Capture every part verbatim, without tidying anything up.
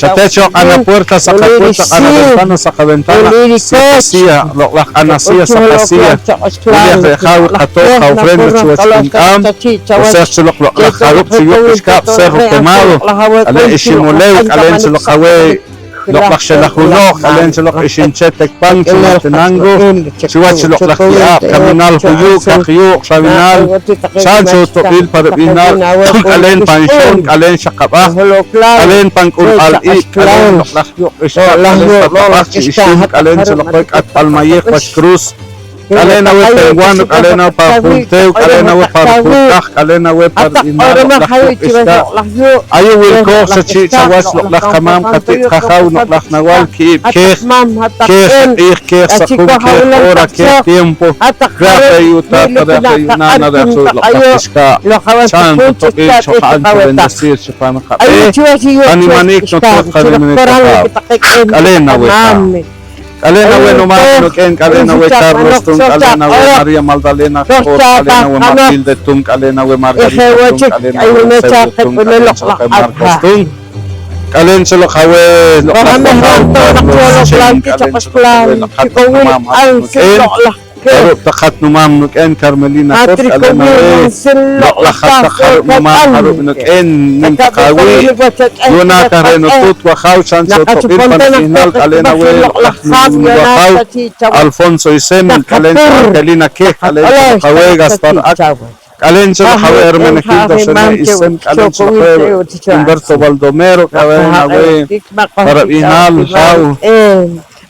Chateh cho q'an apuerta, saq apuerta, q'an aventana, saq aventana, saq asiya, loq'laj q'an asiya, saq asiya. Wilih aj re' jaaw i qato'j, qawfreno chiwach junk'aam, José Chiloq, loq'laj jarub' chi yuuq' k'ixkaab' Cerro Quemado, k'alen Iximulew, k'alen chiloq aweh loq'laj Xelaj Junoq, k'alen chiloq Ixinche Tecpan, Chinatenango, chiwach loq'laj ye'aab' Caminal Juyuuq', Kaq Yuuq', Xawinal, Chancho, Toq'il pa rib'ihnaal, k'alen pan Xon, k'alen Xaqab'aj, k'alen pan K'ulb'al Iik', k'alen loq'laj yuuq' k'ixkaab', k'alen Toq'ob'aj chi Ixim, k'alen chiloq aweh K'atb'al Mayej wach Cruz, k'alen aweh Penguano, k'alen aweh pa Juntew, k'alen aweh pa Rujulkaj, k'alen aweh pa rib'ihnaal loq'laj yuuq' k'ixkaab'. Ayu' wilkooj xa chii' chawach loq'laj qamaam qati't qajaaw, loq'laj nawal, ki'ib' keej, keej sa q'iij, keej sa q'uun, keej hora, keej tiempo. Reh aj re' yu'taat, reh aj re' yu'naana, reh aj re' loq'laj k'ixkaab'. Cha'n totoq'il cho qa'an cho bendecir chipaam i qab'eeh. Qanimaniik nutuut, qanimaniik qajaaw. K'alen aweh, Jaaw. K'alen aweh numaam nuk'een, k'alen aweh Carlos Tun, k'alen aweh María Magdalena Jor, k'alen aweh Matilde Tun, k'alen aweh Margarita Tun, k'alen aweh Eusebio Tun, k'alen cho loq aweh Marcos Tun, k'alen cho loq aweh loq'laj qamaam Carlos Chin, k'alen cho loq aweh loq'laj numaam Jaaw nuk'een. Jarub' taq hat numaam nuk'een Carmelina Cot, k'alen aweh loq'laj hat taq jarub' numaam, jarub' nuk'een, nim taq awii'. Yu'naak aj re' nutuut wajaaw, cha'n cho toq'il pan rib'ihnaal, k'alen aweh loq'laj wajaaw Alfonso Isem, k'alen cho Angelina Kej, k'alen cho loq aweh Gaspar Ak', k'alen cho loq aweh Hermenegildo Xene Isem, k'alen cho loq aweh Humberto Baldomero, k'alen aweh pa rib'ihnaal jaaw.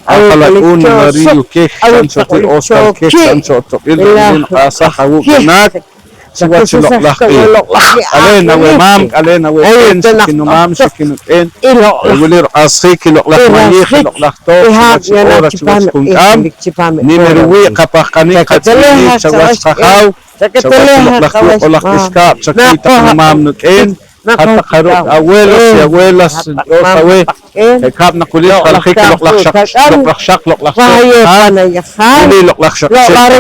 Ajal ak'uun Mario Kej, cha'n cho ti Oscar Kej, cha'n cho toq'il re' wili nq'ahsaj awuuk' winaq chiwach i loq'laj q'iij. K'alen aweh maam, k'alen aweh k'een, xikin numaam, xikin nuk'een. Re' wili ruq'ahsjiik i loq'laj mayiij, i loq'laj tooj chiwach i hora, chiwach junk'aam. Nim riwii' qapahqanik, qach'iliniik chawach qajaaw. Chawach i loq'laj yuuq' loq'laj k'ixkaab', chakuy taq numaam nuk'een. Hat taq jarub' abuelos y abuelas, Dios aweh. Je' kaab' naq wili xjaljik i loq'laj xaq, loq'laj xaq, loq'laj xaq, wili loq'laj xaq,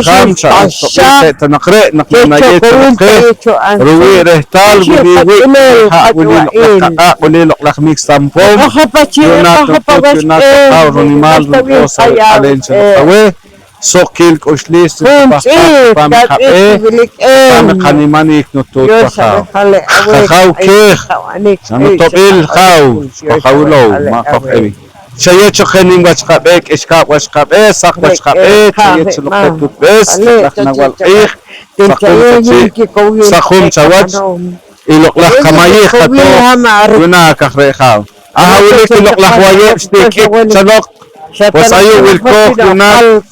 cha'n toq'il je' ta naq re' naq nanayeew cho loq qeh ruwii' rehtaal, wili wii' ha' wili loq'laj qaq'aaq', wili loq'laj mix Sampoom. Yu'naak nutuut, yu'naak qajaaw runimaal, runtioos aweh, k'alen cho loq aweh. Suqkiil k'uxliis chi qapahqaaj chipaam i qab'eeh, chipaam i qanimaniik nutuut wajaaw. Qajaaw Keej, xa nutob'il jaaw, xqojawlow, ma' qoj-ewi. Xayeew cho je nim wach qab'eeh, k'ixkaab' wach qab'eeh, saq wach qab'eeh, xayeew cho loq je tutb'ees, loq'laj nawal q'iij, saqum chachii', saqum chawach i loq'laj qamayiij qatooj, yu'naak aj re' jaaw. Aha' wilik i loq'laj wayeeb' xtik'ik cho loq. Pues ayu' wilkooj yu'naak,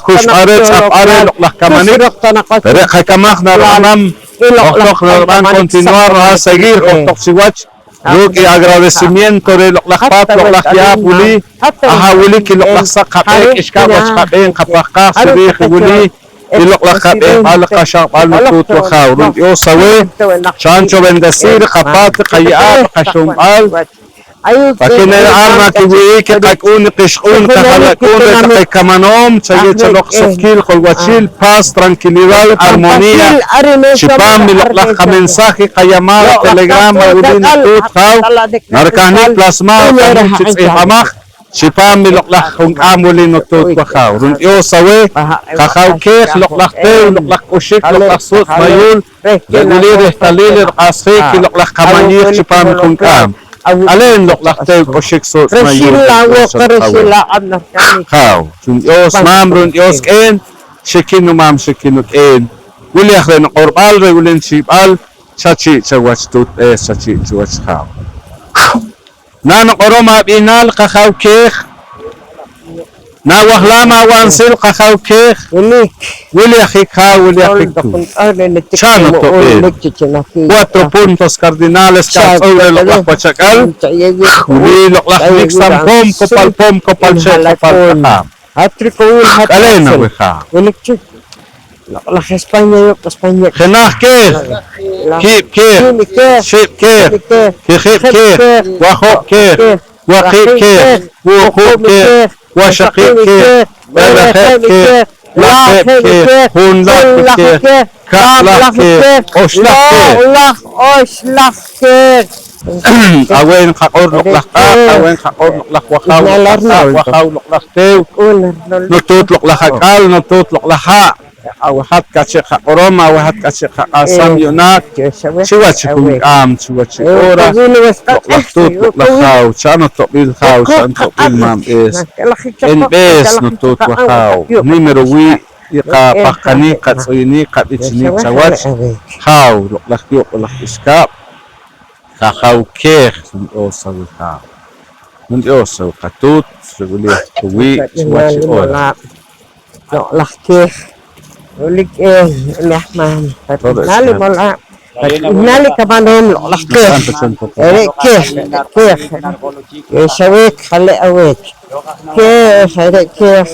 kuxb'al reh, tz'apb'al reh loq'laj kamanik. Re' qakamaj narib'anam, johtoq narib'an continuar, a seguir johtoq chiwach ruuk' i agradecimiento reh loq'laj paat, loq'laj ye'aab' wili. Aha' wilik i loq'laj saq qab'eeh, k'ixkaab' wach qab'eeh nqapahqaaj chiriij i wili. I loq'laj qab'eehb'al, qaxajb'al nutuut wajaaw, runtioos aweh, cha'n cho bendecir i qapaat, i qaye'aab', i qaxomb'al. Pa kine'l ar na kiwih'ik i qak'uun, i qixq'uun, qajal ak'uun reh taqe kamanoom, chayeew cho loq suqkiil, jolwachiil, paz, tranquilidad, armonía chipaam i loq'laj qamensaje, i qayamada, telegrama wili nutuut jaaw, narikahnik plasmar, kahnik chi tz'ihb'amaj chipaam i loq'laj junk'aam wili nutuut wajaaw. Runtioos aweh, qajaaw Keej, loq'laj teew, loq'laj k'uxik, loq'laj suutz' mayuul, re' wili rehtaliil i ruq'ahsjiik i loq'laj qamayiij chipaam i junk'aam. K'aleen loq'laj teew, k'uxik, suutz' mayuul. Jaaw, runtioos maam, runtioos k'een, xikin numaam, xikin nuk'een. Wili aj re' nuq'orb'al, re' wili nuchi'b'al, chachii' chawach tuutb'ees, chachii' chiwach jaaw. Nanuq'orom ab'ihnaal qajaaw Keej, nawajlam awansil qajaaw Keej. Wili ajik jaaw, wili ajik tuut. Cha'n nutob'il. Cuatro puntos cardinales k'ahtz'ol reh loq'laj wach ak'al. Wili loq'laj nik' Sampoom, Kopal Poom, Kopal Chee', Kopal K'ajaam. K'aleen aweh jaaw. Loq'laj España, yuuq' España. Jenaj Keej, kiib' Keej, xib' Keej, kijib' Keej, wajob' Keej, waqiib' Keej, wuquub' Keej, waxaqiib' Keej, b'elejeb' Keej, lajeeb' Keej, junlaj Keej, kab'laj Keej, oxlaj Keej. Loq'laj oxlaj Keej. Aweh nqaq'or loq'laj q'aaq', aweh nqaq'or loq'laj wajaaw, loq'laj q'aaq', wajaaw, loq'laj teew, nutuut loq'laj ak'al, nutuut loq'laj ha'. Aweh hat k'ahchi' qaq'orom, aweh hat k'ahchi' qaq'ahsam yu'naak chiwach i junk'aam, chiwach i hora. Loq'laj tuut, loq'laj jaaw, cha'n atob'il jaaw, cha'n atob'il maam B'ees. B'ees nutuut wajaaw, nim ruwii' i qapahqanik, qatz'uyunik, qab'ichinik chawach. Jaaw, loq'laj yuuq', loq'laj k'ixkaab', qajaaw keej, nunq'oos aweh jaaw, nunq'oos aweh qatuut, re' wili ruwii' chiwach i hora. Loq'laj keej, wilik k'een, laj maam, patinal i molaab', patinal i kamanoom, loq'laj keej. Re' keej, re' keej, re' xaweek, jale' aweek. Keej, re' keej,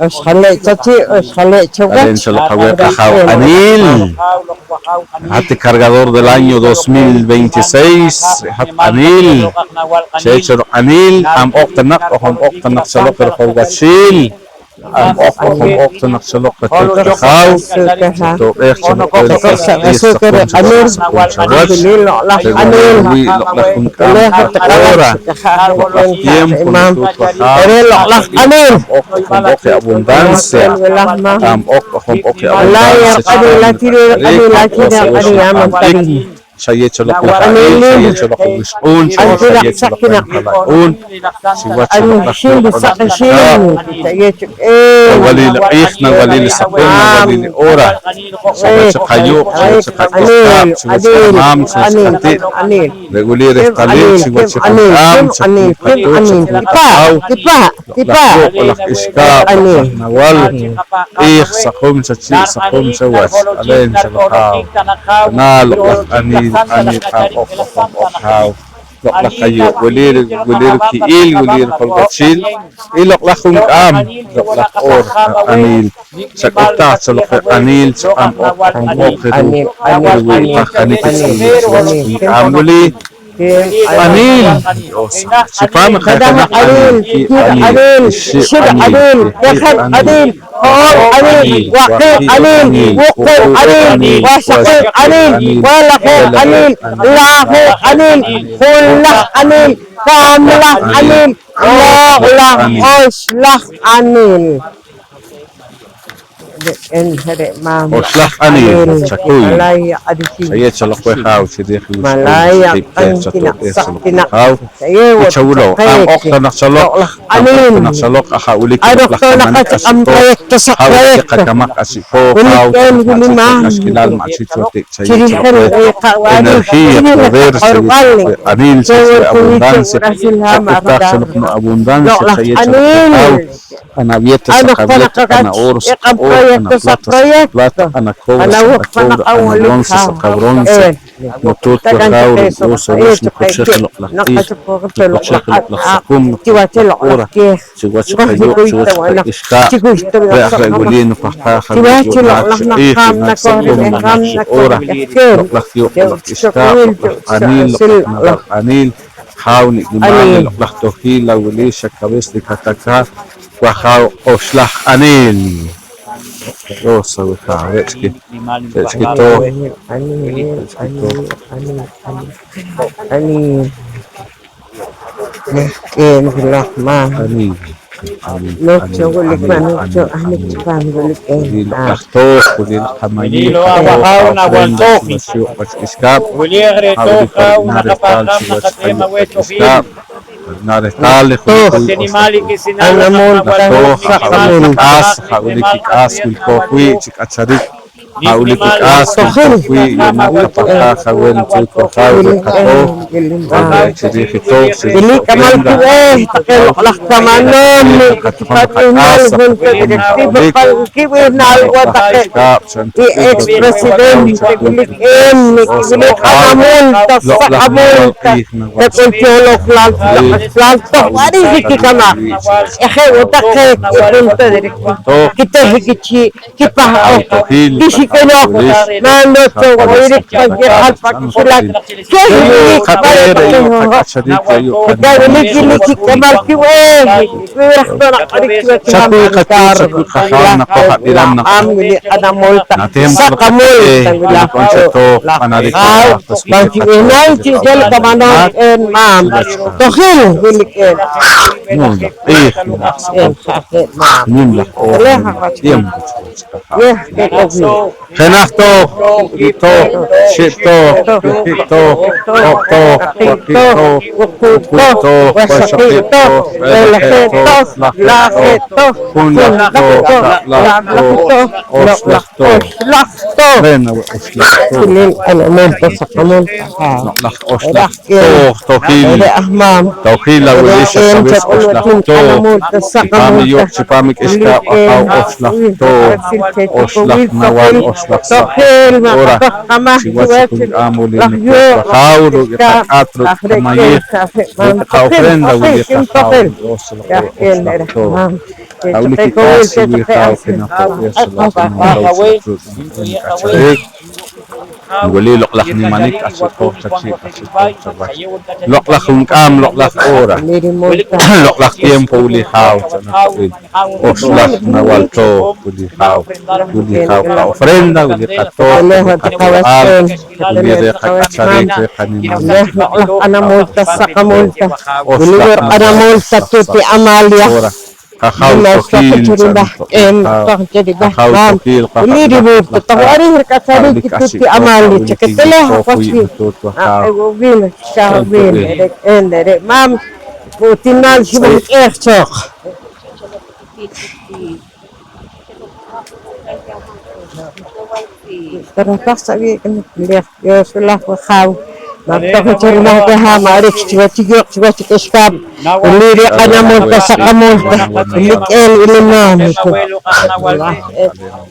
oxjale' chachii', oxjale' chawach. Aleen chaloq aweh qajaaw q'aniil. Hat i cargador del año dos mil veintiséis, re' hat q'aniil. Xeech cho ruq'aniil, q'anb'oq ta naq, q'ojom b'oq ta naq chaloq i rujolwachiil. Q'anb'oq, q'ojom b'oq ta naq chaloq qatuut qajaaw. To'b'eej cho noq q'o'lej q'axb'iis saqum chawach. Re' wili loq'laj q'aniil, loq'laj junk'aam, loq'laj hora, loq'laj tiempo nutuut wajaaw. Re' loq'laj q'aniil. Q'anb'oq, q'ojom b'oq i abundancia. Q'anb'oq, q'ojom b'oq i abundancia. Xa yeech cho loq i q'aniil, xa yeech cho loq i wixq'uun, xa yeech cho loq i nqalak'uun, chiwach i loq'laj yuuq', loq'laj k'ixkaab'. Nawaliil i q'iij, nawaliil i saqum, nawaliil i hora, chiwach i qayuuq', chiwach i qak'ixkaab', chiwach i qamaam, chiwach i qati't. Re' wili rehtalil chiwach i junk'aam, chi junk'aam, chi junk'aam. Loq'laj yuuq', loq'laj k'ixkaab', loq'laj nawal, q'iij, saqum chachii', saqum chawach, aleen chaloq jaaw. Naa loq'laj q'aniil, q'aniil, q'anb'oq, q'ojom b'oq jaaw. Loq'laj qayuuq', wili, wili riki'il, wili rijolwachiil. I loq'laj junk'aam, loq'laj q'oor, q'aniil. Chak'uhtaaj cho loq i q'aniil, chi q'anb'oq, q'ojom b'oq, i ruwii' i pahqanik i tz'uyunik chiwach i junk'aam wili. Q'aniil, Dios, chipaam i qeh jenaj q'aniil, kiib' q'aniil, ixib' q'aniil, kijib' q'aniil, ho'oob' q'aniil, waqiib' q'aniil, wuquub' q'aniil, waxaqiib' q'aniil, b'elejeb' q'aniil, lajeeb' q'aniil, junlaj q'aniil, kab'laj q'aniil, loq'laj oxlaj q'aniil. Oxlaj q'aniil, chakuy. Chayeew chaloq weh jaaw chi riij i wixq'uun chi q'iib' qeh chato'b'eej chaloq weh jaaw. Y chawilow, q'anb'oq ta naq chaloq, q'anb'oq ta naq chaloq, aha' wilik i loq'laj kamanik axikooj, aha' wilik i qakamaq axikooj, jaaw, ma' chik cho k'axkilal, ma' chik cho ti' chayeew chaloq weh energía, poder, chayeew chaloq weh q'aniil, chayeew chaloq weh abundancia, chak'uhtaaj chaloq nu'abundancia, chayeew chaloq weh jaaw. Q'anab'eet, saqab'eet, q'ana'oor, saq'oor, q'anaplata, saqaplata, q'anacobre, saqacobre, q'anabronce, saqabronce. Nutuut wajaaw, nuq'us awach, nuqochej i loq'laj q'iij, nuqochej i loq'laj saqum, nuqochej i loq'laj hora chiwach i qayuuq', chiwach i qak'ixkaab'. Re' aj re' wili nupahqaaj aweh yu'naak chi q'iij, yu'naak saqum, yu'naak chi hora, loq'laj yuuq', loq'laj k'ixkaab', loq'laj q'aniil, loq'laj nawal q'aniil. Jaaw, nik' nimaal i loq'laj tojiil awili, xa kawes nik' atakaa, wajaaw oxlaj q'aniil. Dios aweh jaaw, re' chik i, re' chik i tooj, re' chik i tooj. Q'aniil, q'aniil, q'aniil, q'aniil. Q'aniil. Q'aniil. Noq cho wilik pan, noq cho ahnik chipaam wilik, eh, wili loq'laj tooj, wili loq' qamayiij, wili loq' qajaaw nawal tooj, wach yuuq' wach k'ixkaab'. Wili aj re' tooj jaaw naqapahqaam naqatz'eem aweh tojiil. Naa rehtaal i juruj i oxlaj tooj, aha' wilik i k'aas, aha' wilik i k'aas wilkooj wii' chi k'acharik. Ha' wilik i k'aas wilkooj wii' yu'naak qapahqaaj aweh nutuut wajaaw reh qatooj. Chi riij i tooj, chi riij i ofrenda, taqe loq'laj kamanoom, nik' chipam b'ihnaal junta directivo, pan kib'ihnaal wo' taqe i ex presidente, wilik nik' wilik q'anamul ta, saqamul ta, tak'ul cho loq'laj, loq'laj tojb'al riij i kikamaj. Eh, je' wo' taqe i junta directivo kitehik kichii'. Kipahqaaj, kixik K'enoq, nando cho, wayrik pan ki'jal pa' k'uxulak. Keh wilik pa' k'uxulak. Keh wilik, wilik kik'amal kiweh. Wiraj to naq q'orik chiwach i Jamanikar. Wilaj am, wilaj q'anamol taq, saqamol taq, wilaj q'o', laj jaaw. Pan kib'ihnal chi'nchel kamanoom k'een maam. Tojil wilik k'een. Q'iij. K'een, ja' je' maam. Nim laj ooj, tiempo chiwach. Yeh keh k'owi. Jenaj tooj, ki'ib' tooj, xib' tooj, ki'ji' tooj, hoob' tooj, waqiib' tooj, wuquub' tooj, waxaqiib' tooj, b'elejeb' tooj, lajeeb' tooj, junlaj tooj, kab'laj tooj, oxlaj tooj. Oxlaj tooj. Re' na weh oxlaj tooj. Chilil q'anamol ta saqamol ta. Loq'laj oxlaj tooj, tojil. Re' aj maam. Tojil awili xa chaweh oxlaj tooj. Chipam i yuuq', chipam i k'ixkaab' ajaaw, oxlaj tooj, oxlaj nawal, oxlaj saq. Ora chiwach i junk'aam wili nukooj wajaaw, ruuk' i qak'at, ruuk' i qamayiij, ruuk' i qaofrenda wili qajaaw Dios, loq' oxlaj tooj. Awili kik'ax chiwii' jaaw, jenaj to'b'eej xa loq' i nimanow chi ruuk' i k'acharik. Wili loq'laj nimanik, k'axik tooj chachii', k'axik tooj chawach. Loq'laj junk'aam, loq'laj hora, loq'laj tiempo wili jaaw, chanako'il. Oxlaj nawal tooj wili jaaw, wili jaaw qaofrenda, wili qatooj, wili qato'b'al, wili reh qak'achariik, reh qanimanik. Loq'laj q'anamol ta, saqamol ta. Wili reh q'anamol ta tuut i Amalia. Qajaaw Tojil, qajaaw Tojil, qajaaw Tojil, wili riwuuk' taq wa'riij rik'achariik i tuut i Amalia, chakitelej oq wach wi'. Aq'e wo' wiin, xa wiin, re' k'een, re' maam, k'uhtinaal xib'an k'eej choq. Tarahtaj sa' wiik' i Dios, wilaj wajaaw, ma' toj nchel wilaj keh ha' ma' rich chiwach i yuuq', chiwach i k'ixkaab'. Wili reh q'anamol ta, saqamol ta, wili k'een, wili maam.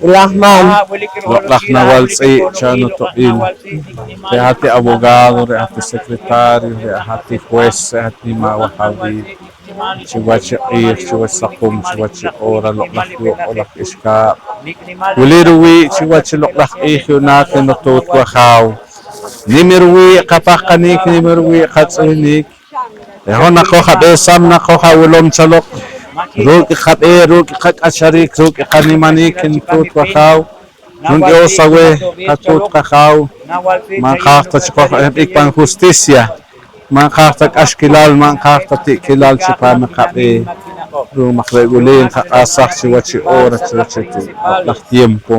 Wilaj maam. Loq'laj nawal tz'i', cha'n nuto'b'il. Re' hat i abogado, re' hat i secretario, re' hat i juez, re' hat nimaa wajawriik. Chiwach i q'iij, chiwach saqum, chiwach i hora, loq'laj yuuq', loq'laj k'ixkaab'. Wili ruwii' chiwach i loq'laj q'iij yu'naak i nutuut wajaaw. Nim i ruwii' qapahqanik, nim i ruwii' qatz'ihnik. Re' hoj naqoj ab'ehsam, naqoj awilom cho loq ruuk' i qab'eeh, ruuk' i qak'achariik, ruuk' i qanimanik i nutuut wajaaw. Nunq'oos aweh qatuut qajaaw, ma' nqaaj ta chi qoj-ehb'ik pan justicia, ma' nqaaj ta k'axkilal, ma' nqaaj ta ti'kilal chipaam i qab'eeh. Ru'um aj re' wili nqaq'ahsaj chiwach i hora, chiwach i loq'laj tiempo.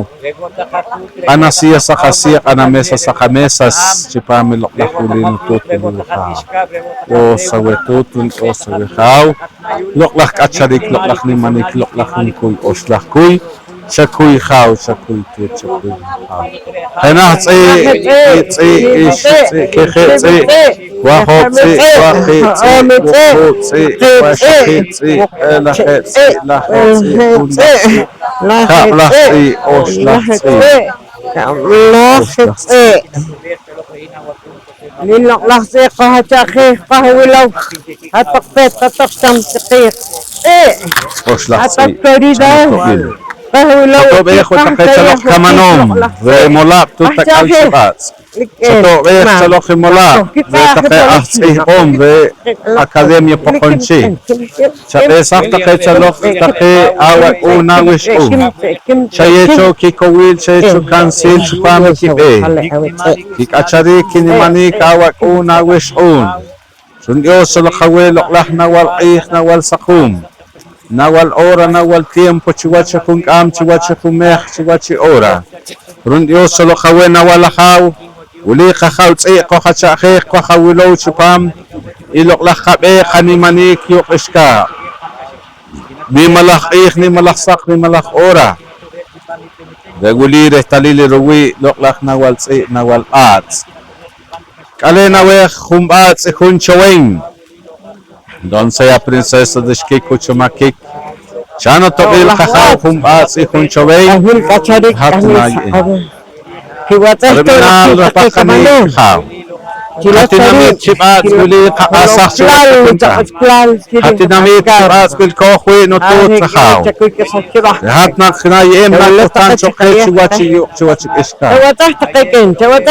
Q'an asiya saq asiya, q'an amesa saq amesas chipaam i loq'laj wili nutuut wili wajaaw. Nunq'oos aweh tuut, nunq'oos aweh jaaw. Loq'laj k'achariik, loq'laj nimanik, loq'laj junkuy, oxlaj kuy, chakuy jaaw, chakuy tuut, chakuy jaaw. Jenaj tz'i', ki'ib' tz'i', ixib' tz'i', ki'ji' tz'i', wajoob' tz'i', waqiib' tz'i', wuquub' tz'i', waxaqiib' tz'i', b'elejeb' tz'i', lajeeb' tz'i', junlaj tz'i', kab'laj tz'i', oxlaj tz'i'. Loq'laj tz'i'. Nin loq'laj tz'i' qoj acha'jeej, qoj awilow. Hat-taq peet, hat-taq cham chi qiij. Tz'i'. Oxlaj tz'i'. Hat-taq Florida. Qoj awilow. Chato'b'eej wo' taqe chaloq kamanoom reh molaab' tuut ak'al xib'aatz'. Chato'b'eej chaloq i molaab' reh taqe aj tz'ihb'om reh Academia Poqomchi'. Chab'ehsaj taqe chaloq taqe awak'uun awixq'uun. Chayeew cho kikowiil, chayeew cho kansiil chipaam i kib'eeh, kik'achariik, kinimanik awak'uun awixq'uun. Runq'oos cho loq aweh loq'laj nawal q'iij, nawal saqum, nawal hora, nawal tiempo chiwach i junk'aam, chiwach i junmej, chiwach i hora. Runq'oos cho loq aweh nawal ajaaw. Wili qajaaw tz'i' qoj acha'jeej, qoj awilow chipaam i loq'laj qab'eeh, qanimanik yuuq' k'ixkaab'. Nimalaj q'iij, nimalaj saq, nimalaj hora. Re' wili rehtalil i ruwii' loq'laj nawal tz'i', nawal b'aatz'. K'aleen aweh jun b'aatz' i jun chowen. Doncella princesa de xkik, kuchumakik. Cha'n atob'il qajaaw jun b'aatz' i jun chowen. Hat na ye'em. Kiwatz'ej cho rib'inaal reh pahqanik qajaaw. Qatinamiit Chi B'aatz' wili qaq'ahsaj chiwach i junta. Qatinamiit Chi B'aatz' wilkooj wii' nutuut rajaaw. Re' hat naq naye'em naq k'uhtan cho qeh chiwach i yuuq' chiwach i k'ixkaab'.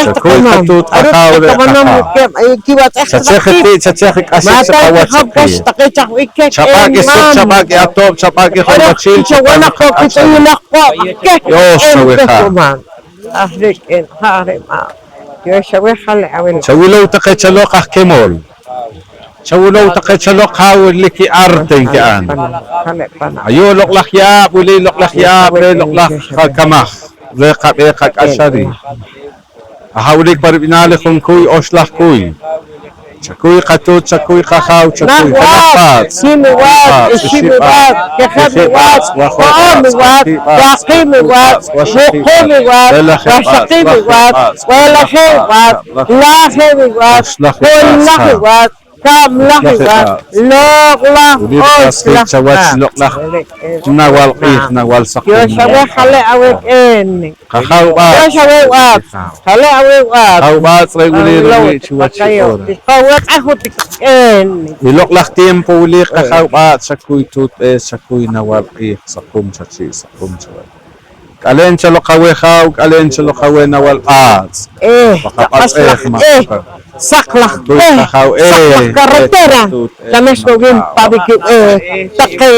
Chakuy qatuut qajaaw re' qajaaw. Chachej i ti', chachej i k'axik chi qawach i qiib'. Chab'aak i sut, chab'aak i atoob', chab'aak i jorwachiil chi pan qak'ach. Dios chaweh ha'. Aj re' k'een, ha' re' ma'. Yo xaweh jale' awil. Chawilow taqe chaloq aj kemool. Chawilow taqe chaloq haaw wilik i arte nki'an. Ayu' loq'laj ye'aab' wili, loq'laj ye'aab' reh loq'laj qakamaj reh qab'eeh qak'achariik. Aha' wilik pa rib'ihnaal i junkuy oxlaj kuy. Chakuy qatuut, chakuy qajaaw, chakuy jenaj paatz'. Kim i waatz', ixib' i waatz', kejeb' i waatz', ho'oob' i waatz', waqiib' i waatz', wuquub' i waatz', waxaqiib' i waatz', b'elejeb' i waatz', lajeeb' i waatz', junlaj i waatz', kab'laj i waatz', loq'laj oxlaj chawach loq'laj nawal q'iij, nawal saqum. Yo xaweh jale' aweh k'een. Qajaaw B'aatz'. Jale' aweh B'aatz'. Qajaaw B'aatz' re' wili riwii' chiwach i hora. I loq'laj tiempo wili Qajaaw B'aatz', xakuy tuutb'ees, xakuy nawal q'iij, saqum chachii', saqum chawach. K'aleen cho loq aweh Jaaw, k'aleen cho loq aweh nawal B'aatz'. Pa qaq'ab' q'iij ma' saq laj b'eeh, saq laj carretera, xa mex wo' wiin pa wi' kib'eeh taqe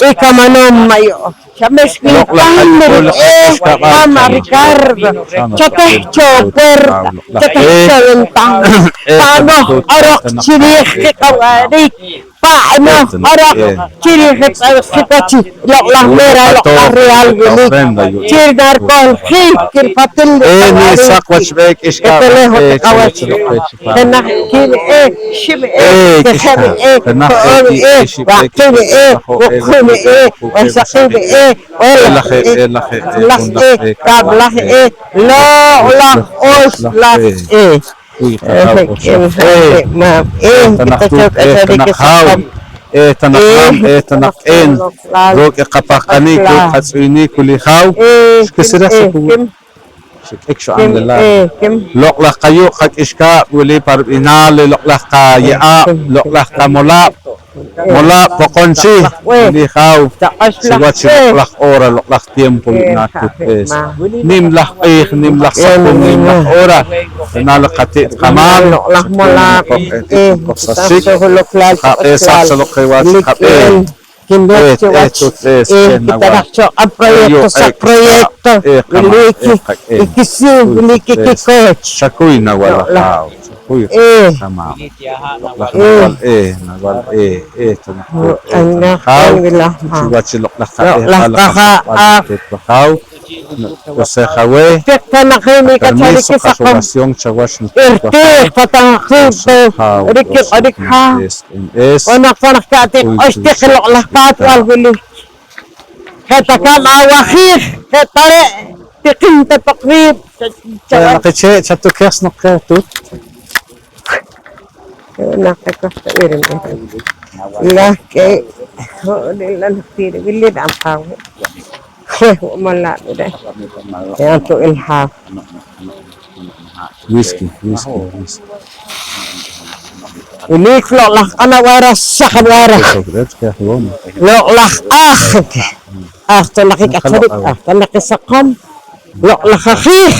i kamanoom mayo'. Xa mex wiin pan rib'eeh, mama' Ricardo, chateh cho puerta, chateh cho ventana, panooj q'oroq chi riij kiq'awa'riik, panooj q'oroq chi riij i tz'eq wach i loq'laj mera, loq'laj real wilik, chi nariko'ljiik ripatil riq'awa'riik, kipeleej wo' kiq'awach, jenaj kiib' b'eeh, ixib' b'eeh, kejeb' b'eeh, ho'oob' b'eeh, waqiib' b'eeh, wuquub' b'eeh, waxaqiib' b'eeh, b'elejeb' b'eeh, laj b'eeh, kab'laj b'eeh, loq'laj oxlaj b'eeh. Uy, qajaaw oxlaj b'eeh, eh, ta naq tuut, eh, ta naq jaaw, eh, ta naq maam, eh, ta naq q'een, ruuk' i qapahqanik, ruuk' qatz'uyunik wili jaaw, xkesiraj sa kuwii'. Xik'ik xu'an lelaa. Loq'laj qayuuq' qak'ixkaab' wili pa rib'ihnaal i loq'laj qaye'aab', loq'laj qamolaab', molaab' Poqomchi', wili jaaw chiwach i loq'laj hora, loq'laj tiempo yu'naak tuutb'ees. Nim laj q'iij, nim laj saqum, nim laj hora. Rib'ihnaal i qati't qamaam, loq'laj molaab', eh, qojsasik, qaq'esaj cho loq qeh wach qab'eeh. Kinb'eej chiwach i kitaraj cho q'ab' proyecto, saq proyecto, wilik i kisiw, wilik i kikooch. Chakuy nawal ajaaw, chakuy qamaam. Loq'laj nawal eh, nawal eh, eh, ta naq tuut, eh, ta naq jaaw, chiwach i loq'laj qaq'eejb'al, loq'laj qajaaw. Nuq'usej aweh. Tiq ta naq riib' i k'acharik i saqom. Irtiij pa ta naq riib' pe rik i q'orik jaaw. Onoq ta naq ka'tiik oxtiq i loq'laj paatb'al wili. Je' ta kam awajiij, je' ta re', tiqim ta toq riib'. Re' naq i chee' chatukej snoq qeh tuut. Naq qakoj ta b'eeh reh laj k'ee', ho' re' la' naq ti re' wili ra'an qaaw. Je' wo' molaab' re', re' antu'il haaw. Whisky, whisky, whisky. Wilik loq'laj q'anab'ara, saxab'ara. Loq'laj aj, aj ta naq i k'acharik, aj ta naq i saqom. Loq'laj ajiij,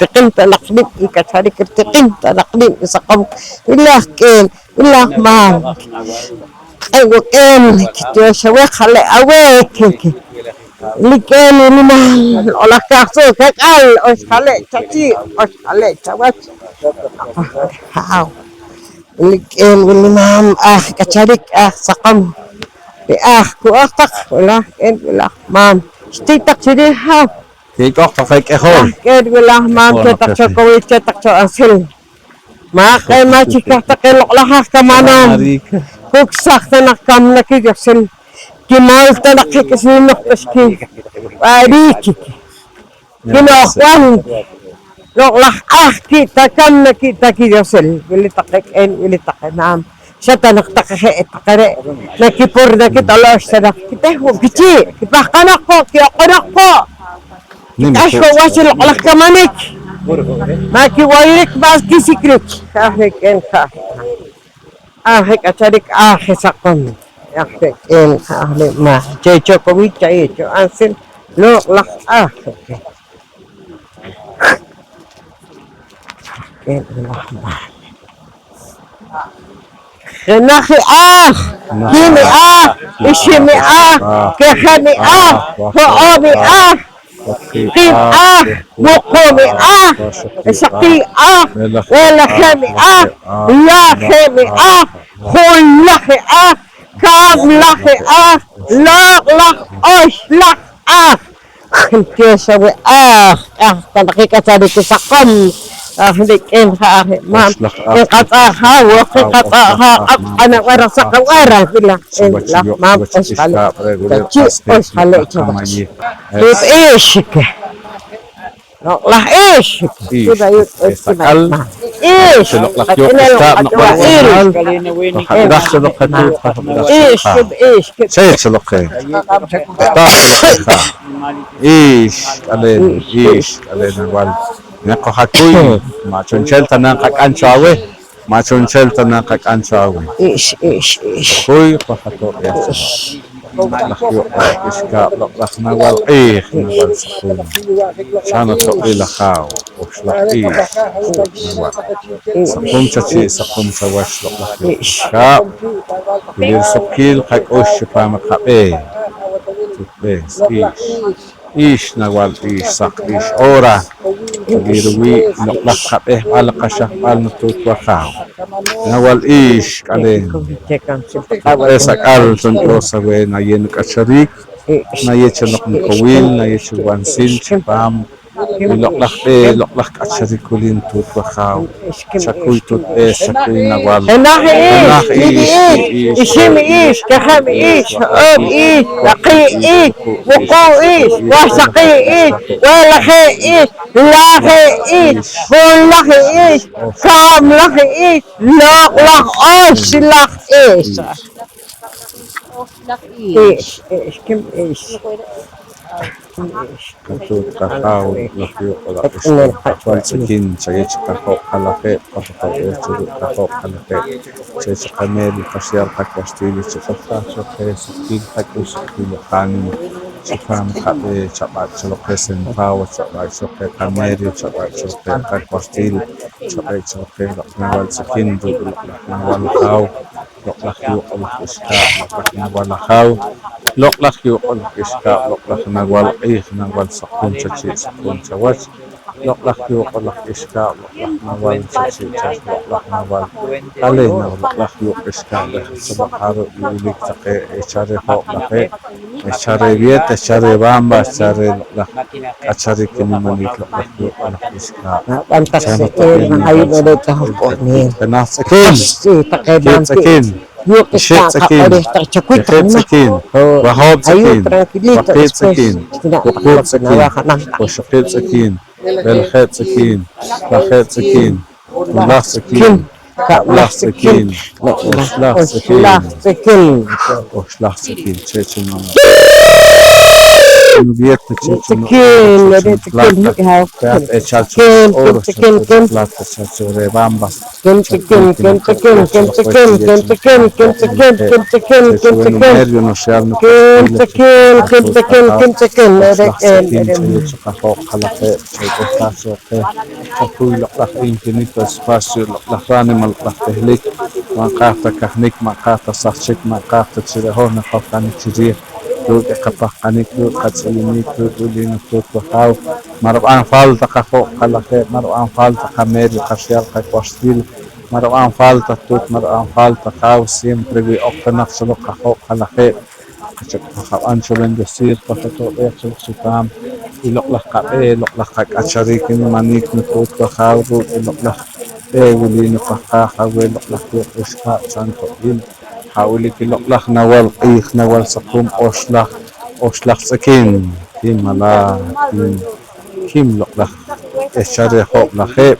tiqim ta naq riib' i k'acharik, tiqim ta naq riib' i saqom. Wilaj k'een, wilaj maam. Q'e' wo' k'een, tiyoox aweh, jale' aweh. Lik'een wili maam, loq'laj kaj tzuuk ak'al, ox jale' chachii', ox jale' chawach. Jaaw. Lik'een wili maam, aj k'acharik, aj saqom. Re' aj ku'oj taq, wilaj k'een, wilaj maam. Xtik taq chi riij, jaaw. Tiik'oq taq je k'ejol. Laj k'een wilaj maam, che taq cho kowil, che taq cho ansil. Ma' q'e' ma' chik kaj taqe loq'laj aj kamanoom. Kuksaj ta naq kamnaq i Diosil. Kimool ta naq je k'isinoq ta xki. Wa'riik. Kino'jb'al. Loq'laj aj ki' ta kamnaq ki' ta ki Diosil. Wili taqe k'een, wili taqe maam. Xa ta naq taqe je' taqe re' nakipur nakit'olox ta naq, kiteh wo' kichii', kipahqanoq wo', kioq'onoq wo', kik'ax wo' wach i loq'laj kamanik. Ma' kiwayrik, ma' kisikrik. Aj rik'in ja'. Aj k'acharik, aj saqom. Aj rik'in, aj re' ma'. Che cho kowil, chaye' cho ansil. Loq' laj aj. Rik'in laj ma'. Jenaj i aj, kiib' i aj, ixib' i aj, kejeb' i aj, ho'oob' i aj, waqiib' aj, wuquub' i aj, waxaqiib' aj, b'elejeb' i aj, lajeeb' i aj, junlaj i aj, kab'laj i aj, loq'laj oxlaj aj. Juntioox aweh aj, aj ta naq i k'acharik i saqom, aj rik'in ja' aj i mam, nqatz'a'j awooq, nqatz'a'j aq'ab' q'anab'al aj saqab'al aj wilaj, laj mam, oxjale', chi oxjale' cho wach. Yutz' ixik, loq'laj ixik, kib'a' yutz' ixik, kib'a' mam. Ix, qak'inel qach'uwa'iil. Ix, kib' ix, kib' ix. Chech loq qeh. Ix, k'aleen, ix, k'aleen awal. Ne qojakuy, ma' chu'nchel ta na nqak'am cho aweh, ma' chu'nchel ta na nqak'am cho aweh. Ix, ix, ix. Qojakuy, qojatob'eej. Loq'laj yuuq' laj k'ixkaab', loq'laj nawal q'iij, nawal saqum. Xa nato'b'il ajaaw, oxlaj q'iij, nawal. Saqum chachii', saqum chawach, loq'laj yuuq' k'ixkaab'. Wili risuqkiil qak'ux chipaam i qab'eeh. Tutb'ees, ix. Ix, nawal ix, saq ix, hora. Chawil ruwii' i loq'laj qab'ehb'al, qaxajb'al, nutuut wajaaw. Nawal ix, k'aleen. Q'es ak'al, tun Dios aweh, naye' nuk'achariik, naye' cho loq nukowil, naye' cho riwansil chipaam i loq'laj b'eeh, loq'laj k'achariik wili, nutuut wajaaw. Xakuy tutb'ees, xakuy nawal. Jenaj ix, ix, ixib' ix, kejeb' ix, ho'oob' ix, waqiib' ix, wuquub' ix, waxaqiib' ix, b'elejeb' ix, lajeeb' ix, junlaj ix, kab'laj ix, loq'laj oxlaj ix. Ix, ix, kim ix. Ntuut qajaaw, laj yuuq' laj ixkab', qajwal tz'ikin, chayeew chi qajooq' qalajeeb', qojotob'eej chi ruuk' qajooq' qalajeeb', chayeew chi qameer i qaxyal qak'uxtil, i chi qojtaj cho qeh suqkiil qak'ux, suqkiil i qaanima, chipaam qab'eeh, chab'aak cho loq qeh centavo, chab'aak cho qeh qameer, chab'aak cho qeh qak'uxtil, chab'eek cho qeh loq' nawal tz'ikin, ruuk' i loq' laj nawal ajaaw. Loq'laj yuuq' laj ixkab', loq'laj nawal ajaaw, loq'laj yuuq' laj ixkab', loq'laj nawal q'iij, nawal saqum chachii', saqum chawach, loq'laj yuuq' laj ixkab', loq'laj nawal chachii' chach, loq'laj nawal k'aleen, loq'laj yuuq' ixkab' reh jatzab'aj ar wilik taqe, eh, xa reh hoob' lajee', eh, xa reh Viet, eh, xa reh Bamba, xa reh loq'laj k'achariik i nimanik, loq'laj yuuq' laj ixkab'. Ab'an taq se'el, ma' ayu' re' ch'ahoj q'o'neel. Jenaj tz'ikin. Kiib' tz'ikin. Ixib' tz'ikin. Kejeb' tz'ikin. Wahoob' tz'ikin. Waqiib' tz'ikin. Wuquub' tz'ikin. Waxaqiib' tz'ikin. B'elejeb' tz'ikin. Lajeeb' tz'ikin. Junlaj tz'ikin. Kab'laj tz'ikin. Oxlaj tz'ikin. Oxlaj tz'ikin. Oxlaj tz'ikin. Ch'e' chi ma' Tz'ikin, re' tz'ikin, nik' haw. Tz'ikin, tz'ikin, tz'ikin. Kim tz'ikin, kim tz'ikin, kim tz'ikin, kim tz'ikin, kim tz'ikin, kim tz'ikin, kim tz'ikin, kim tz'ikin, kim tz'ikin, kim tz'ikin, kim tz'ikin, re' re' re' re'. Chi qajooq' qalajeeb', chi qojtaj cho qeh, qakuy loq'laj infinito espacio, loq'laj ránima, loq'laj tehlik, ma' nqaaj ta kahnik, ma' nqaaj ta sahchik, ma' nqaaj ta chi re' hoj naqojq'anik chi riij ruuk' i qapahqanik, ruuk' qatz'uyunik, ruuk' wili nutuut wajaaw. Ma' rib'an falta qajooq' qalajeeb', ma' rib'an falta qameer i qaxyal qak'uxtil, ma' rib'an falta tuut, ma' rib'an falta jaaw, siempre wi oq ta naq cho loq qajooq' qalajeeb'. Qachak qajab'an cho bendecir, qojotob'eej cho loq chipaam i loq'laj qab'eeh, loq'laj qak'achariik i nimanik nutuut wajaaw ruuk' i loq'laj b'eeh wili nuqojqaaj aweh, loq'laj yuuq' ixkab' cha'n to'b'il. Ha' wilik i loq'laj nawal q'iij, nawal saqum, oxlaj, oxlaj tz'ikin, kim malaat, kim, kim loq'laj, eh, xa reh hoob' lajeeb',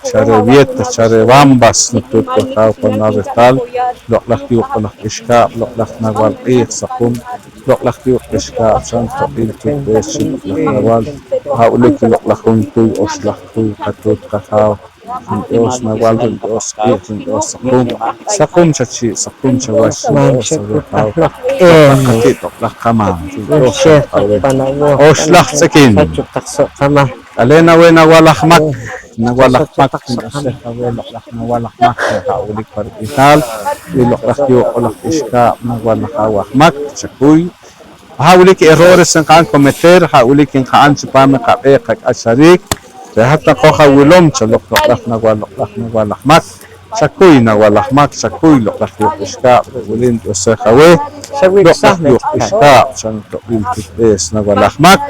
xa reh Viet, xa reh Bambas, nutuut wajaaw pan la rehtaal, loq'laj yuuq' laj ixkab', loq'laj nawal q'iij, saqum, Loq'laj yuuq' k'ixkaab', xan toq'il tuutb'ees chi loq'laj nawal. Ha' wilik i loq'laj jun kuy, oxlaj kuy, qatuut qajaaw, rin Dios nawal, rin Dios q'iij, rin Dios saqum. Saqum chachii', saqum chawach, rin Dios aweh jaaw. Loq'laj qati't, loq'laj qamaam, rin Dios aweh. Oxlaj tz'ikin. K'aleen aweh nawal aj mak, nawal aj mak, nk'axlej aweh loq'laj nawal aj mak, re' ha' wilik pa rib'ihaal i loq'laj yuuq' k'olaj k'ixkaab', nawal ajaaw aj mak, chakuy. Ha' wilik i errores nqa'n cometer, ha' wilik nqa'n chipaam i qab'eeh qak'achariik, re' hat naqoj awilom, chaloq loq'laj nawal, loq'laj nawal aj mak. Chakuy nawal aj mak, chakuy loq'laj yuuq' k'ixkaab', re' wili nb'ehsej aweh, loq'laj yuuq' k'ixkaab', xa nito'b'il tuutb'ees nawal aj mak,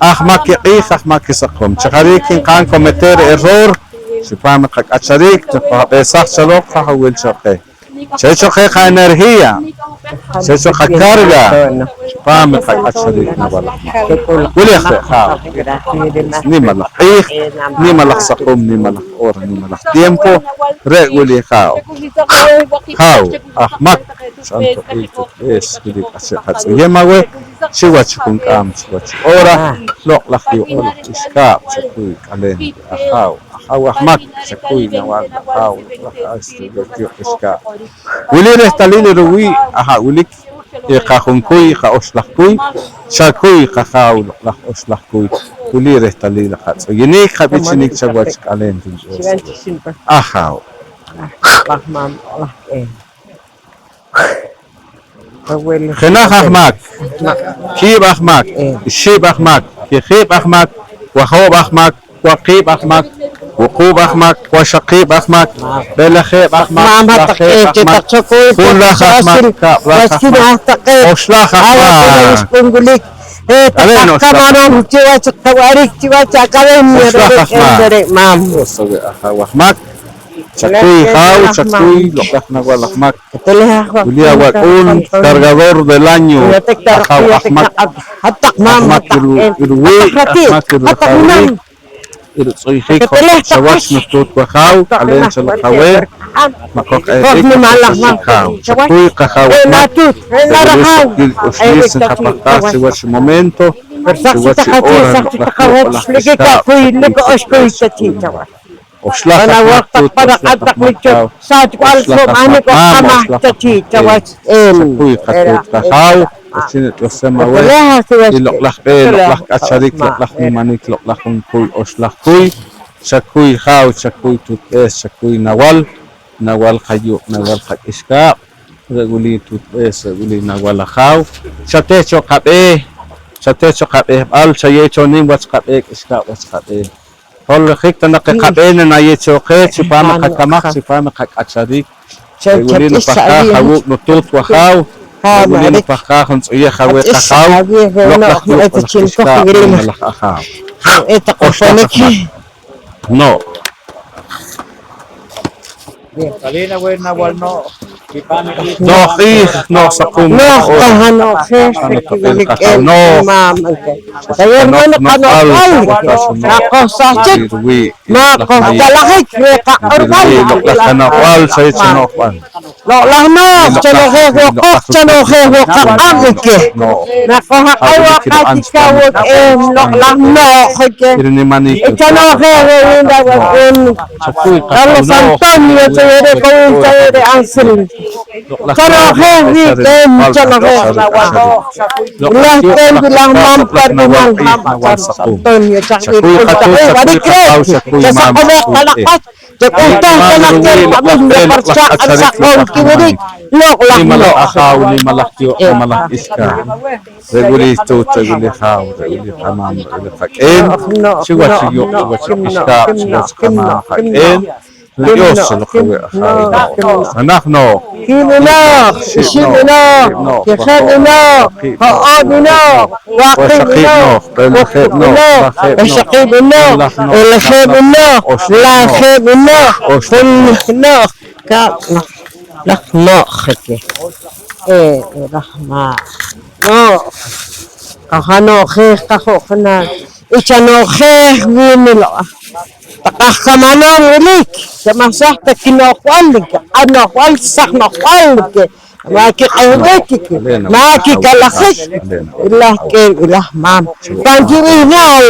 aj mak i q'iij, aj mak i saqum. Chi jariik nqa'n cometer error chipaam i qak'achariik, naqojab'ehsaj chaloq haj awil cho qeh. Che' cho qeh qaenergía, che' cho qacarga chipaam i qak'achariik nawal aj mak. Wili aj re' jaaw, nimalaj q'iij, nimalaj saqum, nimalaj hora, nimalaj tiempo, re' wili jaaw. Jaaw, aj mak, xan toq'il tuutb'ees, wili k'ahchi' qatz'uyem aweh chiwach i junk'aam, chiwach i hora, loq'laj yuuq' k'olaj k'ixkaab', chakuy k'aleen ajaaw. Ajaaw aj mak, chakuy nawal ajaaw, loq'laj yuuq' k'ixkaab'. Wili rehtalil i ruwii' aha' wilik i qajunkuy, qaoxlaj kuy, chakuy qajaaw, loq'laj oxlaj kuy. Wili rehtalil qatz'uyunik, qab'ichinik chawach k'aleen rin Dios. Ajaaw. Jenaj aj mak, kiib' aj mak, ixib' aj mak, kijib' aj mak, wajoob' aj mak, waqiib' aj mak, wuquub' aj mak, waxaqiib' aj mak, b'elejeb' aj mak, lajeeb' aj mak, junlaj aj mak, kab'laj aj mak, oxlaj aj mak. Re' oxlaj aj mak. Chakuy jaaw, chakuy loq'laj nawal aj mak. Wili awak'uun cargador del año, ajaaw aj mak, aj mak i ru-, i ruwii', aj mak i rujahwik, i rutz'uyjik johtok chawach nutuut wajaaw, k'aleen chaloq aweh, ma' qoq'eeq'ik, ma' qoq'eeq'ik jaaw. Chakuy qajaaw aj mak, re' wili suqkiil k'uxliis nqapahqaaj chiwach i momento, chiwach i hora, loq'laj yuuq' k'olaj k'ixkaab', chakuy, chakuy, chakuy. Oxlaj aj mak tuut, oxlaj aj mak jaaw, oxlaj aj mak maam, oxlaj aj mak q'een. Chakuy qatuut qajaaw, k'ahchi' nitioxem aweh i loq'laj b'eeh, loq'laj k'acharik, loq'laj nimanik, loq'laj junkuy, oxlaj kuy. Chakuy jaaw, chakuy tuutb'ees, chakuy nawal, nawal qayuuq', nawal qak'ixkaab'. Re' wili tuutb'ees, re' wili nawal ajaaw. Chateh cho qab'eeh, chateh cho qab'ehb'al, chayeew cho nim wach qab'eeh, k'ixkaab' wach qab'eeh. Holohik ta naq i qab'eeh nanayeew cho qeh chipaam i qakamaj, chipaam i qak'acharik. Re' wili nupahqaaj awuuk' nutuut wajaaw, re' wili nupahqaaj ntz'uyej aweh qajaaw, loq'laj yuuq' k'olaj k'ixkaab', nimalaj ajaaw. Oxlaj aj mak. No'j. No'j q'iij, no'j saqum, no'j qano'jb'al, naqojsahchik, naqojkalajik reh qaq'orb'al. Loq'laj qano'jb'al, xa re' chi no'jb'al. Loq'laj no'j, chano'jej wo' qooq, chano'jej wo' qaq'ab', nki. Naqojaq'ay wo' qachik awuuk', eh, loq'laj no'j, nki. Chano'jej wo' wii' awak'uun Carlos Antonio, chawere' kowil, chawere' Ángel. Chano'jej wii', eh, chano'jej. Wilaj k'een, wilaj maam pa rib'ihnaal Carlos Antonio, chaj b'ih rik'ul taqe warik reh, chasaq'omej qanaq' wach. Chak'uhtej ta naq keh qab'ih naq richaq' risaqom kiwirik, loq'laj no'j. Nimalaj ajaaw, nimalaj yuuq', nimalaj k'ixkaab'. Re' wili tuut, re' wili jaaw, re' wili qamaam, re' wili qak'een, chiwach i yuuq', chiwach i k'ixkaab', chiwach i qamaam qak'een. Ri Dios chaloq aweh ajaaw no'j. Jenaj no'j, kiib' no'j, ixib' no'j, kijeb' no'j, ho'oob' no'j, waqiib' no'j, b'elejeb' no'j, lajeeb' no'j, b'elejeb' no'j, lajeeb' no'j, junlaj no'j, kab'laj no'j, eh, raj ma' no'j, qajano'jej qaju'junal, y chano'jej wiin i loq'aj taq aj kamanoom wilik, chamajsaj ta kino'jb'al, q'ano'jb'al, saq no'jb'al, Ma' kiq'ehb'ik, ma' kikalajik. Wilaj k'een, wilaj maam. Pan kib'ihnaal,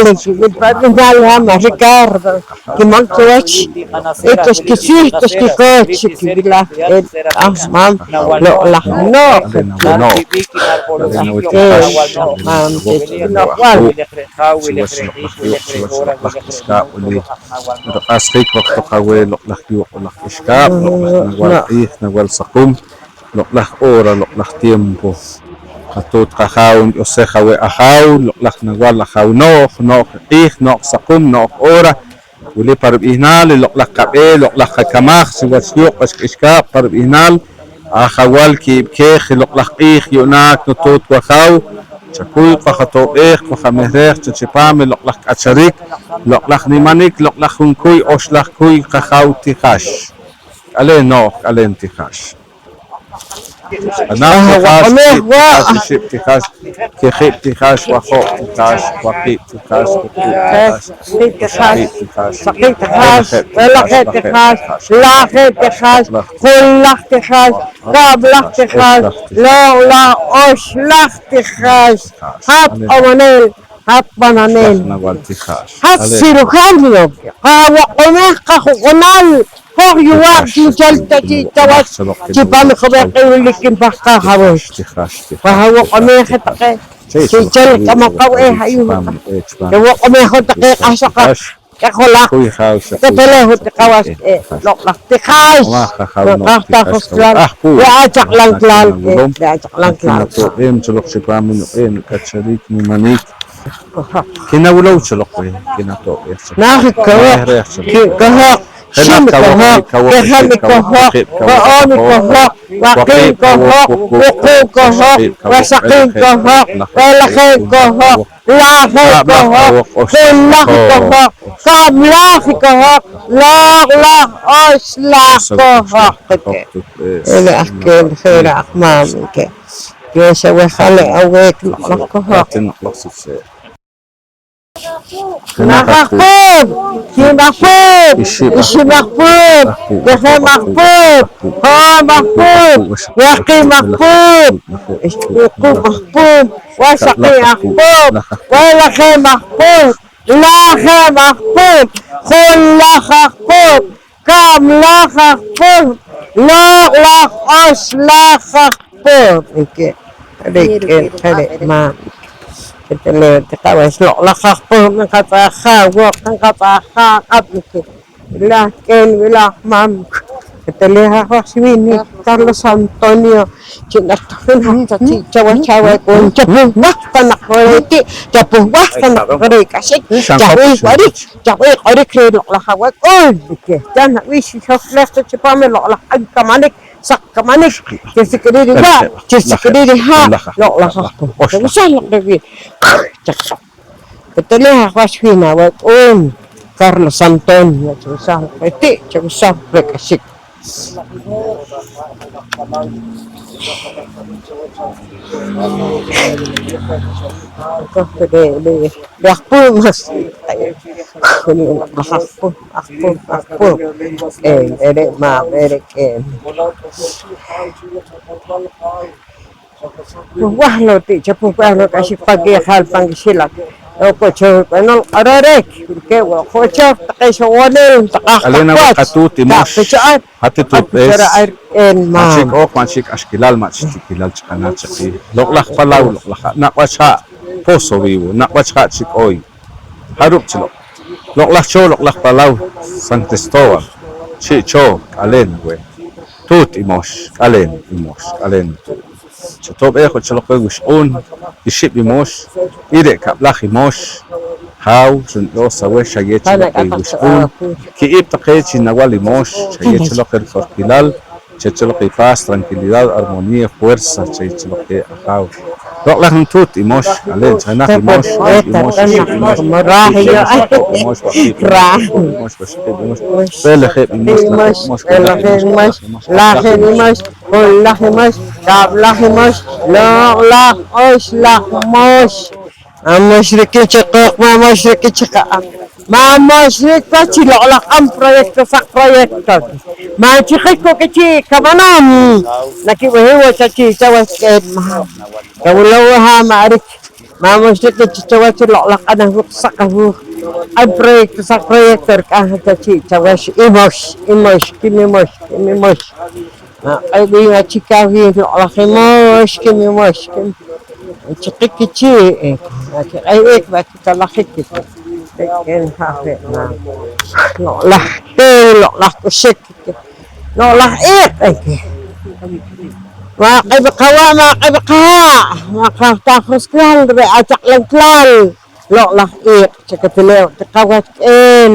pan kib'ihnaal i Ricardo, kimol kiwach. Eto xkisih ta xkikooch, wilaj k'een, wilaj maam. Loq'laj no'j, loq'laj no'j, loq'laj no'j. Chiwach loq'laj yuuq', chiwach loq'laj k'ixkaab' wili. Riq'ahsjik johtoq aweh loq'laj yuuq', loq'laj k'ixkaab', loq'laj nawal q'iij, nawal saqum, loq'laj hora, loq'laj tiempo. Qatuut qajaaw, nb'ioxsaj aweh ajaaw, loq'laj nawal ajaaw no'j, no'j q'iij, no'j saqum, no'j hora. Wili pa rib'ihnaal i loq'laj qab'eeh, loq'laj qakamaj chiwach yuuq' wach k'ixkaab' pa rib'ihnaal. Ajawal ki'ib'keej i loq'laj q'iij yu'naak nutuut wajaaw, chakuy qajato'b'eej, qajamehreej cho chipaam i loq'laj k'acharik, loq'laj nimanik, loq'laj junkuy, oxlaj kuy qajaaw Tijax. K'aleen no'j, k'aleen Tijax. Jenaj Tijax, ki'ib' Tijax, ixib' Tijax, kijib' Tijax, wajoq' Tijax, waqiib' Tijax, wuquub' Tijax, waxaqiib' Tijax, b'elejeb' Tijax, lajeeb' Tijax, junlaj Tijax, kab'laj Tijax, loq'laj oxlaj Tijax. Hat q'omonel, hat bananel, hat cirujano, qawoq'omej qajuq'unal. Hoj yuwa' chi'nchel ta chi' chawach chipaam i jub'eq q'iij wilik npahqaaj aweh. Qawoq'omej taqe chi'nchel k'amoj qab'eeh ayu'. Qawoq'omej taqe q'ahxoq aj k'ijolaq. K'eteleej wo' ti qawas, eh, loq'laj Tijax. Nqaj ta josq'lal, re' achaq'lanklaal, eh, re' achaq'lanklaal. Kinato'b'eem cho loq chipaam i nuq'een k'acharik nimanik. Kinawilow cho loq weh, kinato'b'eej cho. Naaj i kohoq, kiib' kohoq, xib' i kohoq, kijeb' i kohoq, ho'oob' i kohoq, waqiib' kohoq, wuquub' kohoq, waxaqiib' kohoq, b'elejeb' kohoq, lajeeb' kohoq, junlaj i kohoq, kab'laj i kohoq, loq'laj oxlaj kohoq. Re' aj k'een, je' re' aj maam, nki. Tiyoox aweh, jale' aweh loq'laj kohoq. Jenaj aj puub', kiib' aj puub', ixib' aj puub', kijeb' aj puub', ho'oob' aj puub', waqiib' aj puub', wuquub' aj puub', waxaqiib' aj puub', b'elejeb' aj puub', lajeeb' aj puub', junlaj aj puub', kab'laj aj puub', loq'laj oxlaj aj puub', nki. Re' k'een, je' re' maam. K'eteleej ti qawach loq'laj aj puub', nqatz'a'j qa' wo', nqatz'a'j qa' q'ab', nki. Wilaj k'een, wilaj maam. K'eteleej aj wach wiin i Carlos Antonio, chi najtajin aj chachii' chawach awak'uun, chapuhb'aj ta naq wo' reh ti', chapuhb'aj ta naq wo' reh k'axik, chajb'ih warik, chajb'ih q'orik reh loq'laj awak'uun, nki. Chan ab'ix xojlej cho chipaam i loq'laj q'an kamanik, saq kamanik, chi sik'iriik riwa', chi sik'iriik rihaa', loq'laj aj puub'. Chawesaj loq reh wii'. K'eteleej aj wach wiin awak'uun, Carlos Antonio, chawesaj loq reh ti', chawesaj loq reh k'axik. Re' aj puub' mas, aj puub', aj puub'. Eh, re' maam, re' k'een. Puhb'aj lo' ti', chapuhb'aj lo' k'axik pan ki'ijal pan kixilak. Okochor b'anol q'ororik, wilkeeb' wo' jochor taqe xowonel, taqaj taq wach. Qatuut i Mox, hat i tuutb'ees, ma' chik ooj, ma' chik k'axkilal, ma' chik ti'kilal chi qanaa' chi qiij. Loq'laj Palaw, loq'laj ha', naq' wach ha', Pozo Vivo, naq' wach ha' Chik'oy. Jarub' chi loq'. Loq'laj Chooh, loq'laj Palaw, San Cristóbal, Chi' Chooh, k'aleen aweh. Tuut i Mox, k'aleen i Mox, k'aleen tuut. Chato'b'eej wo' cho loq weh wixq'uun, ixib' i Mox, y re' kab'laj i Mox, jaaw, xunb'ioos aweh, xayeew cho loq i wixq'uun, ki'ib' taqe chi nawal i Mox, xayeew cho loq i rikorkilal, xayeew cho loq i paz, tranquilidad, armonía, fuerza, xayeew cho loq i Ajaaw. Loq'laj nituut i Mox, k'aleen chi jenaj i Mox, ixib' i Mox, ixib' i Mox, ixib' i Mox, ixib' i Mox, ixib' i Mox, b'elejeb' i Mox, b'elejeb' i Mox, lajeeb' i Mox, junlaj i Mox, kab'laj i Mox, loq'laj oxlaj Mox. Amox rik'in chi qooq, ma' Mox rik'in chi qaq'ab'. Ma' moxrik ta chi loq'laj q'an proyecto, saq proyecto. Ma' chiqik wo' kichii' kamanoom. Nakib'ehik wo' chachii' chawach k'een, ma'. Kawilow wo' ha' ma' arik. Ma' moxrik ta chi chawach loq'laj q'an awuuk', saq awuuk'. Q'an proyecto, saq proyecto rik'am chachii' chawach. Imox, imox, kimimox, kimimox. Ma' q'e' b'ih achikaj wiin loq'laj imox, kimimox, kim-, chiqik kichii', eh, ma' kiq'ehb'ik, ma' kitalajik. Loq'laj teew, loq'laj k'uxik, loq'laj iiq, eh. Ma' q'e' b'ih qawa', ma' q'e' b'ih qaha', ma' qajtaj josklal, re' achaq'lamklal, loq'laj iiq, chi katelew ti qawach k'een.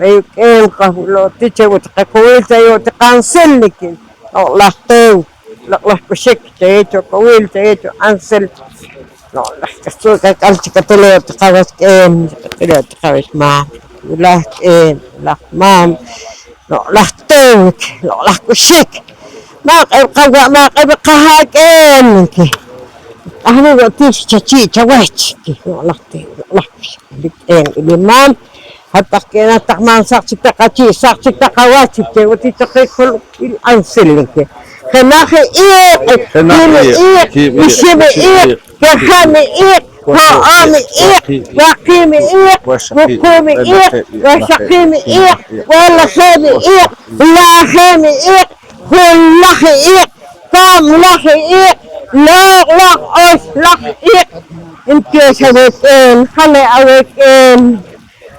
Re' k'een qajwilo' ti che wo' ti qakowil, che wo' ti qansil, niki. Loq'laj teew, loq'laj k'uxik, che cho kowil, che cho ansil. Loq'laj k'ahchi' k'ak'al chi katelew ti qawach k'een, chi katelew ti qawach maam. Wulaj k'een, wulaj maam, loq'laj teew, loq'laj k'uxik. Ma' q'e' b'ih qawa', ma' q'e' b'ih qaha' k'een, niki. Ahni wo' ti chachii' chawach, niki. Loq'laj teew, loq'laj k'uxik. K'een i nimaam, hat taq k'een, hat taq maam, saq chik taq achii', saq chik taq awach, chi keh wo' ti chaqik juluk'il ansil, niki. Jenaj i iiq, kiib' i iiq, ixib' i iiq, kejeb' i iiq, ho'oob' i iiq, waqiib' i iiq, wuquub' i iiq, waxaqiib' i iiq, b'elejeb' i iiq, lajeeb' i iiq, junlaj i iiq, kab'laj i iiq, loq'laj oxlaj iiq. Ntyoox aweh k'een, jale' aweh k'een.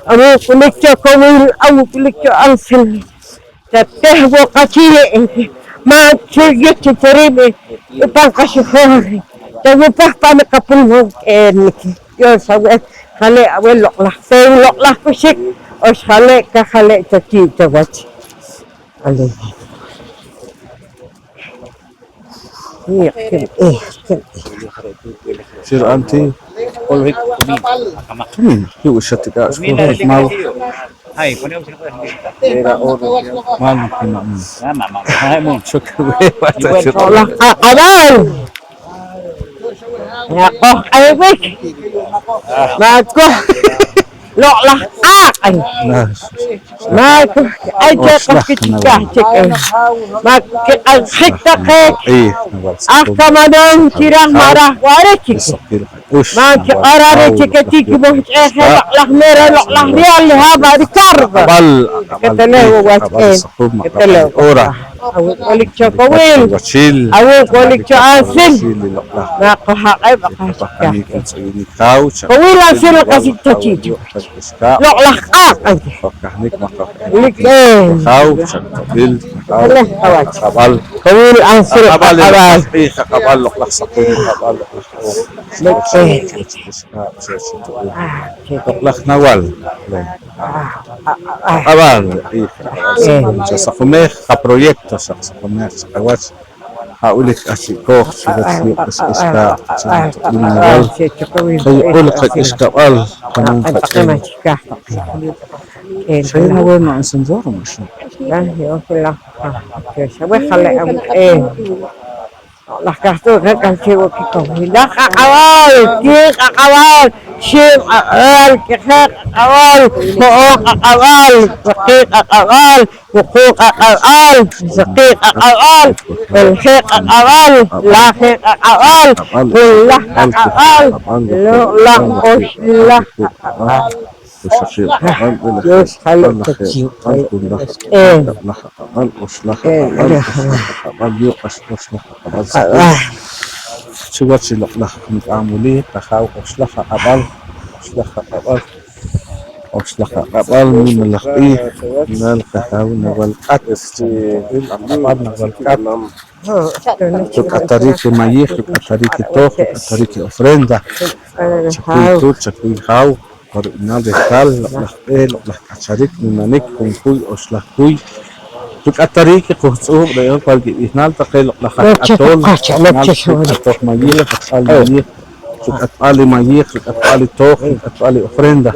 Awuuk' wilik cho kowil, awuuk' wilik cho ansil. Chateh wo' qachii', ma' chuyik chi chiriib' i pan qaxojool, chawupaj pan i qapulmoon k'een. Ntyoox aweh, jale' aweh loq'laj teew, loq'laj k'uxik, ox jale' kajale' chachii' chawach. Aleluya. Xir'an ti. Tumin, yu'x xatik'aa' xk'uhtuj maal. Maal nkina'man. Loq'laj q'aq'ab'al. Naqojq'eewik. Naqoj. Loq'laj q'aaq'. Maak, ay, che qojkichikaj chik, eh. Maak kiq'anjik taqe aj kamanoom chi raj ma' raj wa'riik chik. Maak kiq'or reh chik achik kimohch'ej je loq'laj mero, loq'laj real, ha' ma' ricargo. Ketelew wach, eh. Ketelew. Awuuk' wilik cho kowil. Awuuk' wilik cho ansil. Naqojaq'eb' aqach. Kowil ansil qasik' chachii' chik. Loq'laj q'aaq'. Wilik, eh. Loq'laj q'aaq'. Kowil ansil q'aq'ab'al. Loq'laj saqum q'aq'ab'al, loq'laj q'aaq'. Loq'laj nawal. Q'aq'ab'al, q'aq'ab'al. Chasaqumej qaproyecto, chasaqumej chi qawach. Ha' wilik k'ahchi' kooj chiwach yuuq' k'ixkab', chi nawal. Qayuq'ul qak'ixkab'al, qanam qak'een. Xa yeh aweh ma' encendedor o ma' xa? Xa weh jale' aweh. Laj k'ahchi' wo' kikowil. Laj q'aq'ab'al, kiib' q'aq'ab'al, ixib' q'aq'ab'al, kejeb' q'aq'ab'al, ho'oob' q'aq'ab'al, waqiib' q'aq'ab'al, wuquub' q'aq'ab'al, saqiib' q'aq'ab'al, b'elejeb' q'aq'ab'al, lajeeb' q'aq'ab'al, junlaj q'aq'ab'al, loq'laj oxlaj q'aq'ab'al. Waxaqiib' q'aq'ab'al, b'elejeb' q'aq'ab'al, lajeeb' q'aq'ab'al, junlaj q'aq'ab'al, kab'laj q'aq'ab'al, oxlaj q'aq'ab'al, oxlaj q'aq'ab'al, yuuq' k'ax, oxlaj q'aq'ab'al saqum. Chiwach i loq'laj nik'am wili, qajaaw, oxlaj q'aq'ab'al, oxlaj q'aq'ab'al, oxlaj q'aq'ab'al, nimalaj q'iij, nal qajaaw, nawal k'at, q'aq'ab'al, nawal k'at. Ruk'atarik i mayij, ruk'atarik i tooj, ruk'atarik i ofrenda. Chakuy tuut, chakuy jaaw. Pa rib'ihnaal rehtaal, loq'laj b'eeh, loq'laj k'acharik, nimanik, jun kuy, oxlaj kuy, ruk'atarik i quhtz'uub', re' hoj pa rib'ihnaal taqe loq'laj aj k'atool, loq'laj aj k'atooj mayij, qach'al mayij, rik'atb'al i mayiij, rik'atb'al i tooj, rik'atb'al i ofrenda.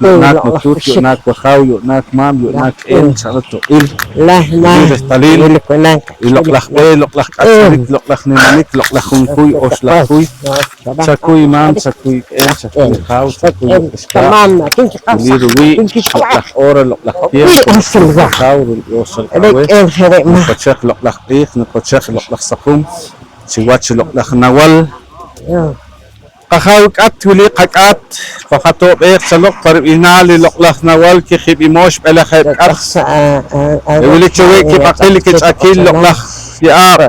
Yu'naak nutuut, yu'naak wajaaw, yu'naak maam, yu'naak k'een, xa re' toq'il. Wili rehtalil i loq'laj b'eeh, loq'laj k'acharik, loq'laj nimanik, loq'laj junkuy, oxlaj kuy. Chakuy maam, chakuy k'een, chakuy jaaw, chakuy k'ixkaab'. Wili ruwii' loq'laj hora, loq'laj tiempo, rajaaw, rulq'oxal qaweh. Nuqochej loq'laj q'iij, nuqochej loq'laj saqum chiwach i loq'laj nawal. Qajaaw K'at, wili qak'aat, qojato'b'eej chaloq pa rib'ihnaal i loq'laj nawal Kijib' i Moox B'elejeb' K'at. Re' wilik cho wii' kib'aqil i kich'akiil loq'laj ye'aab'.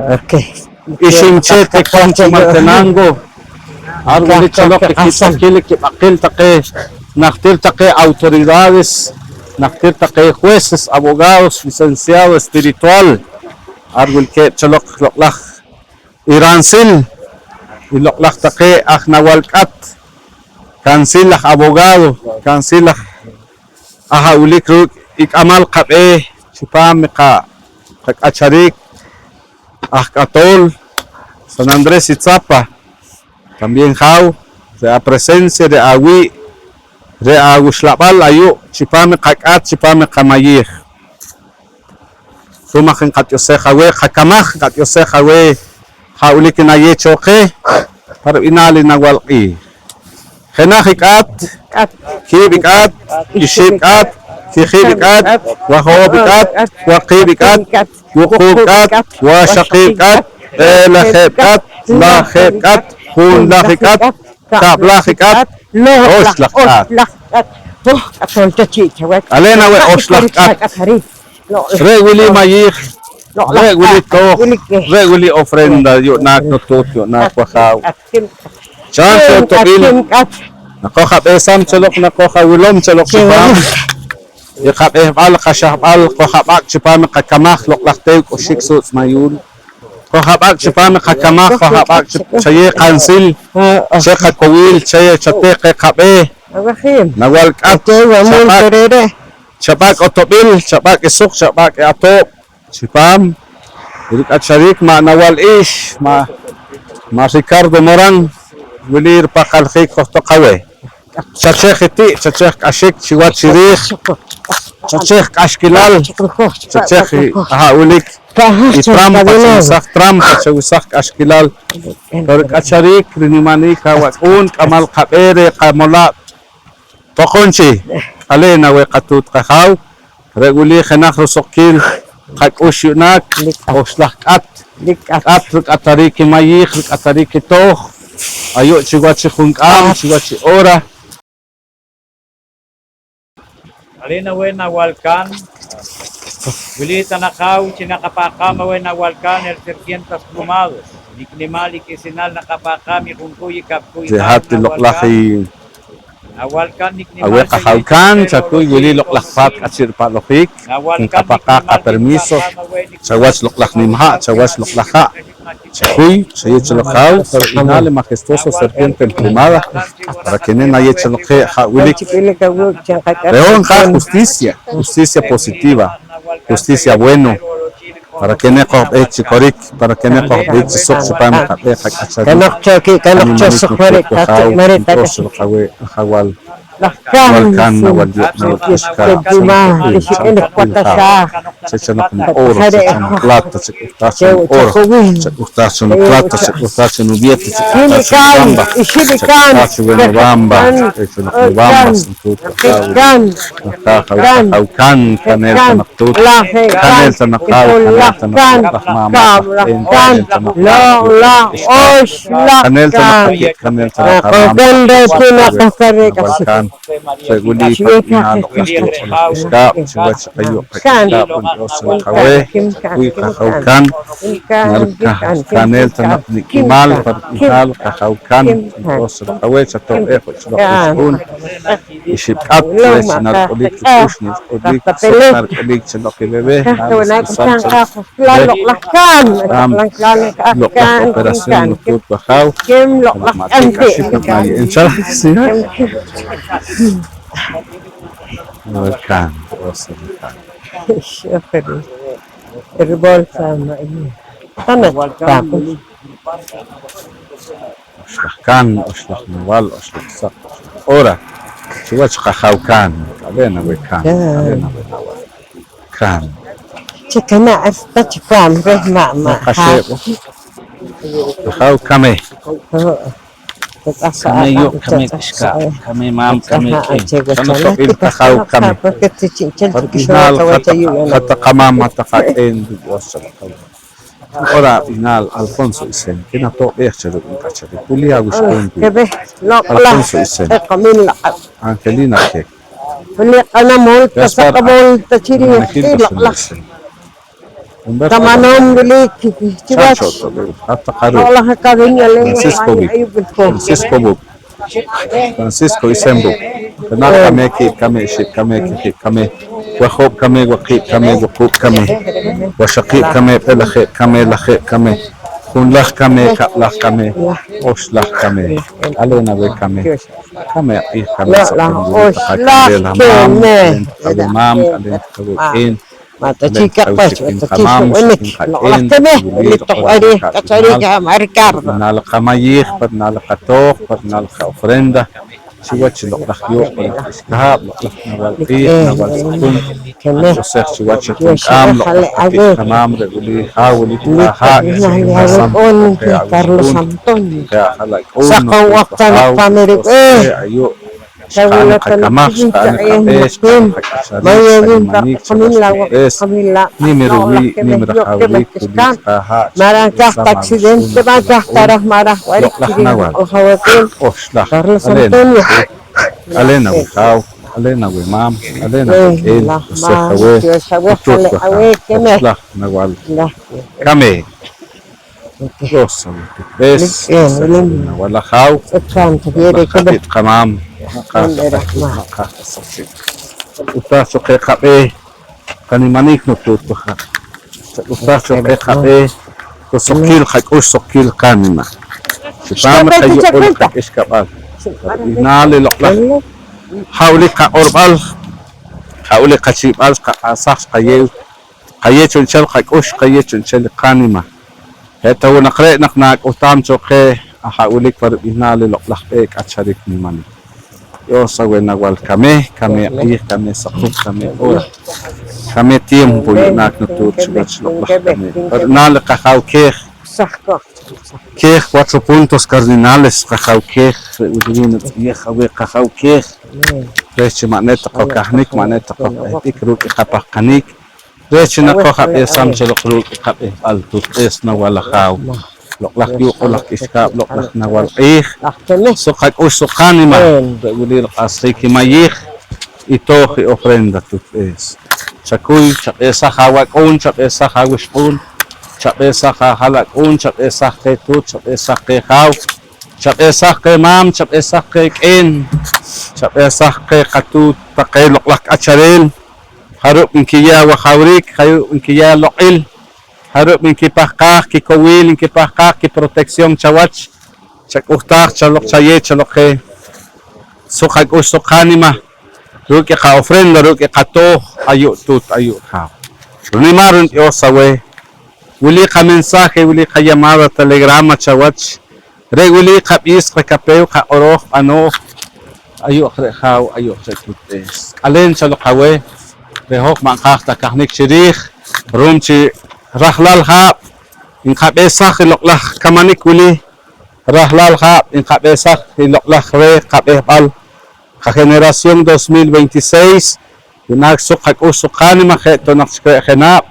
Ixim Chee' Tekon chi Maltenango. Ar wilik chaloq i kich'akiil i kib'aqil taqe najtir taqe autoridades, najtir taqe jueces, abogados, licenciado espiritual. Ar wilkeeb' chaloq loq'laj i ransil i loq'laj taqe aj nawal K'at, kansil aj abogado, kansil aj, aj aha' wilik ruuk' i k'amal qab'eeh chipaam i qa-, qak'achariik aj k'atool San Andrés Itzapa. También jaaw, re' apresencia, re' awii', re' awuxlab'al ayu' chipaam i qak'aat, chipaam i qamayiij. Ru'um aj nqatioxej aweh, qakamaj, nqatioxej aweh ha' wilik i nayeew cho qeh pa rib'ihnaal i nawal q'iij. Jenaj i K'at, kiib' i K'at, ixib' K'at, kijib' i K'at, wahoob' i K'at, waqiib' i K'at, wuquub' K'at, waxaqiib' K'at, b'elejeb' K'at, lajeeb' K'at, junlaj i K'at, kab'laj i K'at, oxlaj K'at. K'aleen aweh oxlaj K'at. Re' wili mayiij, re' wili tooj, re' wili ofrenda, yu'naak nutuut, yu'naak wajaaw. Cha'n cho to'b'il naqojab'ehsam cho loq, naqojawilom cho loq chipaam i qab'ehb'al, qaxahb'al, qojab'ak' chipaam i qakamaj, loq'laj teew k'uxik suutz' mayuul. Qojab'ak' chipaam i qakamaj, qojab'ak' chi, chayeew qansil, che qakowiil, che chateeq qeh qab'eeh. Nawal K'at, chab'ak', chab'ak' otob'il, chab'ak' i suq, chab'ak' i atoob' chipaam i rik'achariik ma' Nawal Iix, ma', ma' Ricardo Morán. Wili ripaqaljiik johtoq aweh. Chachej i ti', chachej k'axik chiwach chiriij, chachej k'axkilal, chachej i aha' wilik i trampa, chawesaj trampa, chawesaj k'axkilal. Pa rik'achariik, rinimanik awak'uun, k'amal qab'eeh reh qamolaab' Poqomchi'. K'aleen aweh qatuut qajaaw, re' wili jenaj rusuqkiil qak'ux yu'naak, oxlaj K'at, K'at rik'atariik i mayiij, rik'atariik i tooj, ayu' chiwach i junk'aam, chiwach i hora. K'aleen aweh Nawal Kan. Wili ta najaaw chi naqapahqaam aweh Nawal Kan el serpientes plumadas. Nik' nimaal i k'isinaal naqapahqaam i junkuy i kab'kuy. Re' hat i loq'laj i Nawal Kan, nik' nimaal aweh qajaaw Kan, chakuy wili loq'laj paat k'ahchi' ripa'lojiik. Nqapahqaaj qapermiso chawach loq'laj nim ha', chawach loq'laj ha'. Chakuy, chayeew cho loq jaaw, pa rib'ihnaal i majestuoso serpiente emplumada, para que ne nayeew cho loq je' ha' wilik. Re' hoj nqaaj justicia, justicia positiva, justicia bueno, para que ne qojb'eek chi korik, para que ne qojb'eek chi suq chipaam i qab'eeh qak'achariik. Kanoq cho ki', kanoq cho suq, María, María, Dios cho loq aweh ajawal. Nawal Kan, Nawal Yuuq', Nawal K'ixkaab', chachanoq q'iij, chachanoq niq'oor, chachanoq plata, chak'uhtaaj cho niq'oor, chak'uhtaaj cho nuplata, chak'uhtaaj cho nubieta, chak'uhtaaj cho nubamba, chak'uhtaaj cho wenobamba, chak'uhtaaj cho nubamba, Santuut Ajaaw, Ajaaw Kan, Kaneel ta naq tuut, Kaneel ta naq jaaw, Kaneel ta naq tuut, aj maama, aj q'een, Kaneel ta naq jaaw, Kaneel ta naq jaaw, Kaneel ta naq jaaw, Nawal Kan. Re' wili pa rib'ihnaal loq' laj yuuq' K'ixkaab' chiwach i qayuuq' K'ixkaab', Dios chi loq aweh, kuy qajaaw Kan, narikaneel ta naq nik' nimaal pa rib'ihnaal qajaaw Kan, Dios chi loq aweh, chato'b'eej wo' chi loq ixq'un, ixib' k'at, reh chi narik'ulik rik'ux, narik'ulik suq, narik'ulik chi loq i bebé, narik'ulik chi loq i bebé. Loq' laj Kan, loq' laj Kan, loq' laj operación, nutuut wajaaw, loq' laj Kan, ma' k'axik naq naye'em cho laj, sí. Nawal Kan, Dios, Nawal Kan. Ri bolsa, ma', tan naq. Oxlaj kan, oxlaj nawal, oxlaj saq, oxlaj hora chiwach qajaaw kan. K'aleen aweh kan, k'aleen aweh nawal kan. Chikana' ar ta chipam reh ma' ma' Qaxeeb'. Ajaaw, kame. Kame yuuq', kame k'ixkaab', kame maam, kame k'iin. Xa noq soq'il qajaaw kame. Pa rib'ihnaal hat-taq amaam, hat-taq ak'een, Dios xa loq aweh. Hora ab'ihnaal Alfonso Isem, kinato'b'eej cho ruuk' nik'achariik. Wili awixq'uun wii', Alfonso Isem, Angelina Kek. Wili q'anamol ta, saqamol ta chi riij i loq'laj kamanoom wilik chiwach. Loq'laj Academia Lengua Francisco Buc. Francisco Isem Buc. Jenaj kame, kiib' kame, ixib' kame, kijib' kame, wajoob' kame, waqiib' kame, wuquub' kame, waxaqiib' kame, b'elejeeb' kame, lajeeb' kame, junlaj kame, kab'laj kame, oxlaj kame. K'aleen aweh kame. Kame aq'iij, kame saqum, wili taq akaneel amaam, k'aleen taq aweh maam, k'aleen taq aweh k'iin. Ma' ta chik kaq wach, ma' ta chik xub'anik, loq'laj keme, wili taq wach riij k'achariik, ha' ma' Ricardo. Pa rib'ihnaal qamayiij, pa rib'ihnaal qatooj, pa rib'ihnaal qaofrenda chiwach i loq'laj yuuq', loq'laj k'ixkaab', loq'laj nawal q'iij, nawal saqum. Nb'ehsaj chiwach i junk'aam, loq'laj qati't qamaam, re' wili haaw, wili taq ahaa', Carlos Antonio, saqow oq ta naq pan rib'eeh. Ayu' xqa'n qakamaj, xqa'n qab'eeh, xqa'n qak'axariik, xqanimaniik, xqa'n qak'uxb'ees, nim riwii', nim rajawriik, wili chik ahaa', ma' rankaj ta accidente, ma' nkaj ta raj ma' raj wa'riik chi riij loq'laj aweh k'een, oxlaj Carlos Antonio. K'aleen aweh haaw, k'aleen aweh maam, k'aleen aweh k'een, oxlaj aweh, oxlaj nawal kame. Dios aweh tuutb'ees, nawal ajaaw, loq'laj qati't qamaam, ma' nqaaj ta qatuut, ma' nqaaj ta saqchiik. Chak'uhtaaj cho qeh qab'eeh, qanimaniik nutuut wajaaw. Chak'uhtaaj cho qeh qab'eeh, ku suqkiil qak'ux, suqkiil qanima. Chipaam i qayuq'ul qak'ixkab'al, pa rib'ihnaal i loq'laj, ha' wilik qaq'orb'al, ha' wilik qachi'b'al, xqaq'ahsaj, xqayeew, xqayeew chu'nchel qak'ux, xqayeew chu'nchel i qanima. Je' ta wo' naq re' naq naak'uhtaam cho qeh aha' wilik pa rib'ihnaal i loq'laj b'eeh k'achariik nimanik. Dios aweh nawal kame, kame q'iij, kame saqum, kame hora, kame tiempo yu'naak nutuut chiwach loq'laj kame. Pa rib'ihnaal i qajaaw Keej, Keej, cuatro puntos cardinales qajaaw Keej, re' wili wiin nutz'iyej aweh qajaaw Keej, reh chi ma' ne ta qokahnik, ma' ne ta qoq'ehb'ik ruuk' i qapahqanik. Reh chi naqoj ab'ehsam cho loq ruuk' i qab'ehb'al tuutb'ees nawal ajaaw, loq'laj yuuq', loq'laj k'ixkaab', loq'laj nawal q'iij, suq qak'ux, suq qanima. Re' wili riq'ahsjiik i mayiij, i tooj, i ofrenda tuutb'ees. Chakuy, chab'ehsaj awak'uun, chab'ehsaj awixq'uun, chab'ehsaj aha'lak'uun, chab'ehsaj qeh tuut, chab'ehsaj qeh jaaw, chab'ehsaj qeh maam, chab'ehsaj qeh k'een, chab'ehsaj qeh qatuut taqeh loq'laj k'achareel. Jarub' nkiyeew awajawriik, jarub' nkiyeew aloq'il, jarub' nkipahqaaj kikowiil, nkipahqaaj kiprotección chawach. Chak'uhtaaj cho loq, chayeew cho loq qeh suq qak'ux, suq qanima, ruuk' i qaofrenda, ruuk' i qatooj, ayu' tuut, ayu' jaaw. Runimaal, runtyoox aweh. Wili qamensaje, wili qallamada telegrama chawach. Re' wili qab'iis, qakapeew, qaq'orooj, b'anooj. Ayu' aj re' jaaw, ayu' aj re' tuutb'ees. K'aleen cho loq aweh, re' hoj ma' nqaaj ta kahnik chi riij, ru'um chi rajlaal haab' nqab'ehsaj i loq'laj kamanik wili. Rajlaal haab' nqab'ehsaj i loq'laj reh qab'ehb'al qageneración dos mil veintiséis, yu'naak suq qak'ux, suq qanima, je' ta naq chik re' jenab',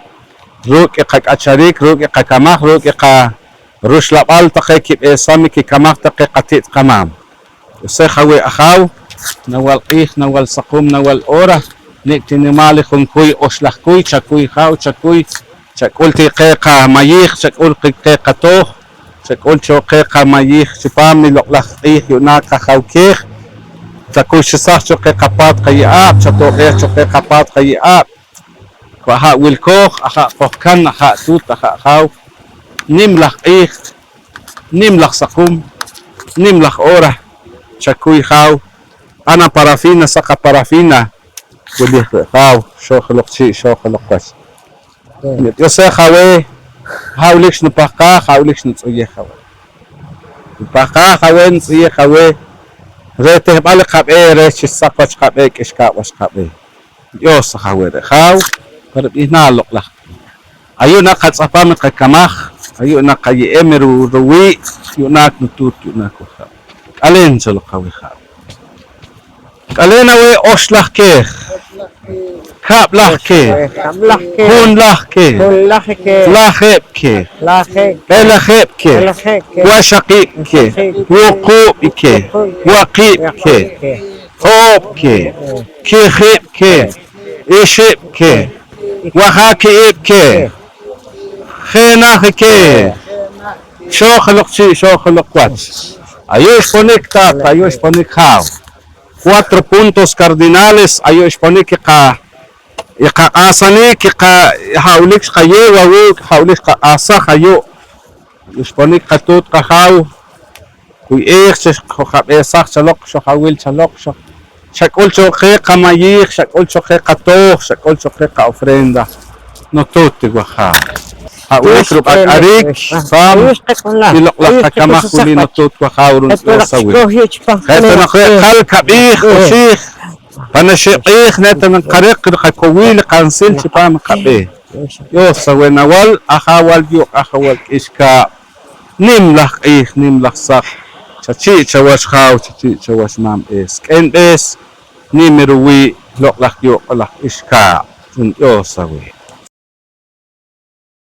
ruuk' i qak'achariik, ruuk' i qakamaj, ruuk' i qaruxlab'al taqeh kib'ehsam i kikamaj taqeh qati't qamaam. K'usej aweh ajaaw, nawal q'iij, nawal saqum, nawal hora, nik' ti nimaal i junkuy, oxlaj kuy, chakuy jaaw, chakuy, chak'ul ti qeh qamayiij, chak'ul ti qeh qatooj, chak'ul cho qeh qamayiij chipaam i loq'laj q'iij yu'naak qajaaw Keej. Chakuxsaj cho qeh qapaat qaye'aab', chato'b'eej cho qeh qapaat qaye'aab'. Aha' wilkooj, aha' qojkan, aha' tuut, aha' jaaw. Nim laj q'iij, nim laj saqum, nim laj hora, chakuy jaaw. Q'an aparafina, saq aparafina, wilih re' jaaw, xooj loq chii', xooj loq wach. Nutioxej aweh, ha' wilik xnupahqaaj, ha' wilik xnutz'uyej aweh. Npahqaaj aweh, nitz'iyej aweh reh tehb'al i qab'eeh reh chi saq wach qab'eeh, k'ixkaab' wach qab'eeh. Dios aj aweh re' Jaaw, pa rib'ihnaal loq'laj. Ayu' naq qatz'apam i qakamaj, ayu' naq qaye'em i ru-, ruwii', yu'naak nutuut, yu'naak wajaaw. K'aleen cho loq aweh Jaaw. K'aleen aweh oxlaj keej, kab'laj keej, junlaj keej, lajeeb' keej, b'elejeb' keej, waxaqiib' keej, wuquub' keej, waqiib' keej, ho'oob' keej, kijiib' keej, ixib' keej, wajakiib' keej, jenaj keej, xooj loq chii', xooj loq wach. Ayu' xponik taat, ayu' xponik Jaaw. Cuatro puntos cardinales, ayu' xponik i qa-, i qaq'ahsanik, i qa-, i ha' wilik xqayeew awuuk', ha' wilik xqaq'ahsaj ayu'. Xponik qatuut qajaaw, kuy'eej chi xojab'ehsaj cho loq, xojawil cho loq, xoj-, xak'ul cho qeh qamayiij, xak'ul cho qeh qatooj, xak'ul cho qeh qaofrenda. Nutuut i wajaaw. Ha' wilik rub'ak'ariik chipam i loq'laj qakamaj wili, nutuut wajaaw, ru'um Dios aweh. Je' ta naq re' qal kab'iij oxiij pan oxib' q'iij, ne ta naq nqareq i qakowil i qansil chipam i qab'eeh. Dios aweh nawal, ajawal yuuq', ajawal k'ixkaab'. Nim laj q'iij, nim laj saq. Chachii' chawach Jaaw, chachii' chawach Maam B'ees, K'een B'ees, nim i ruwii', loq'laj yuuq', laj k'ixkaab'. Ru'um Dios aweh.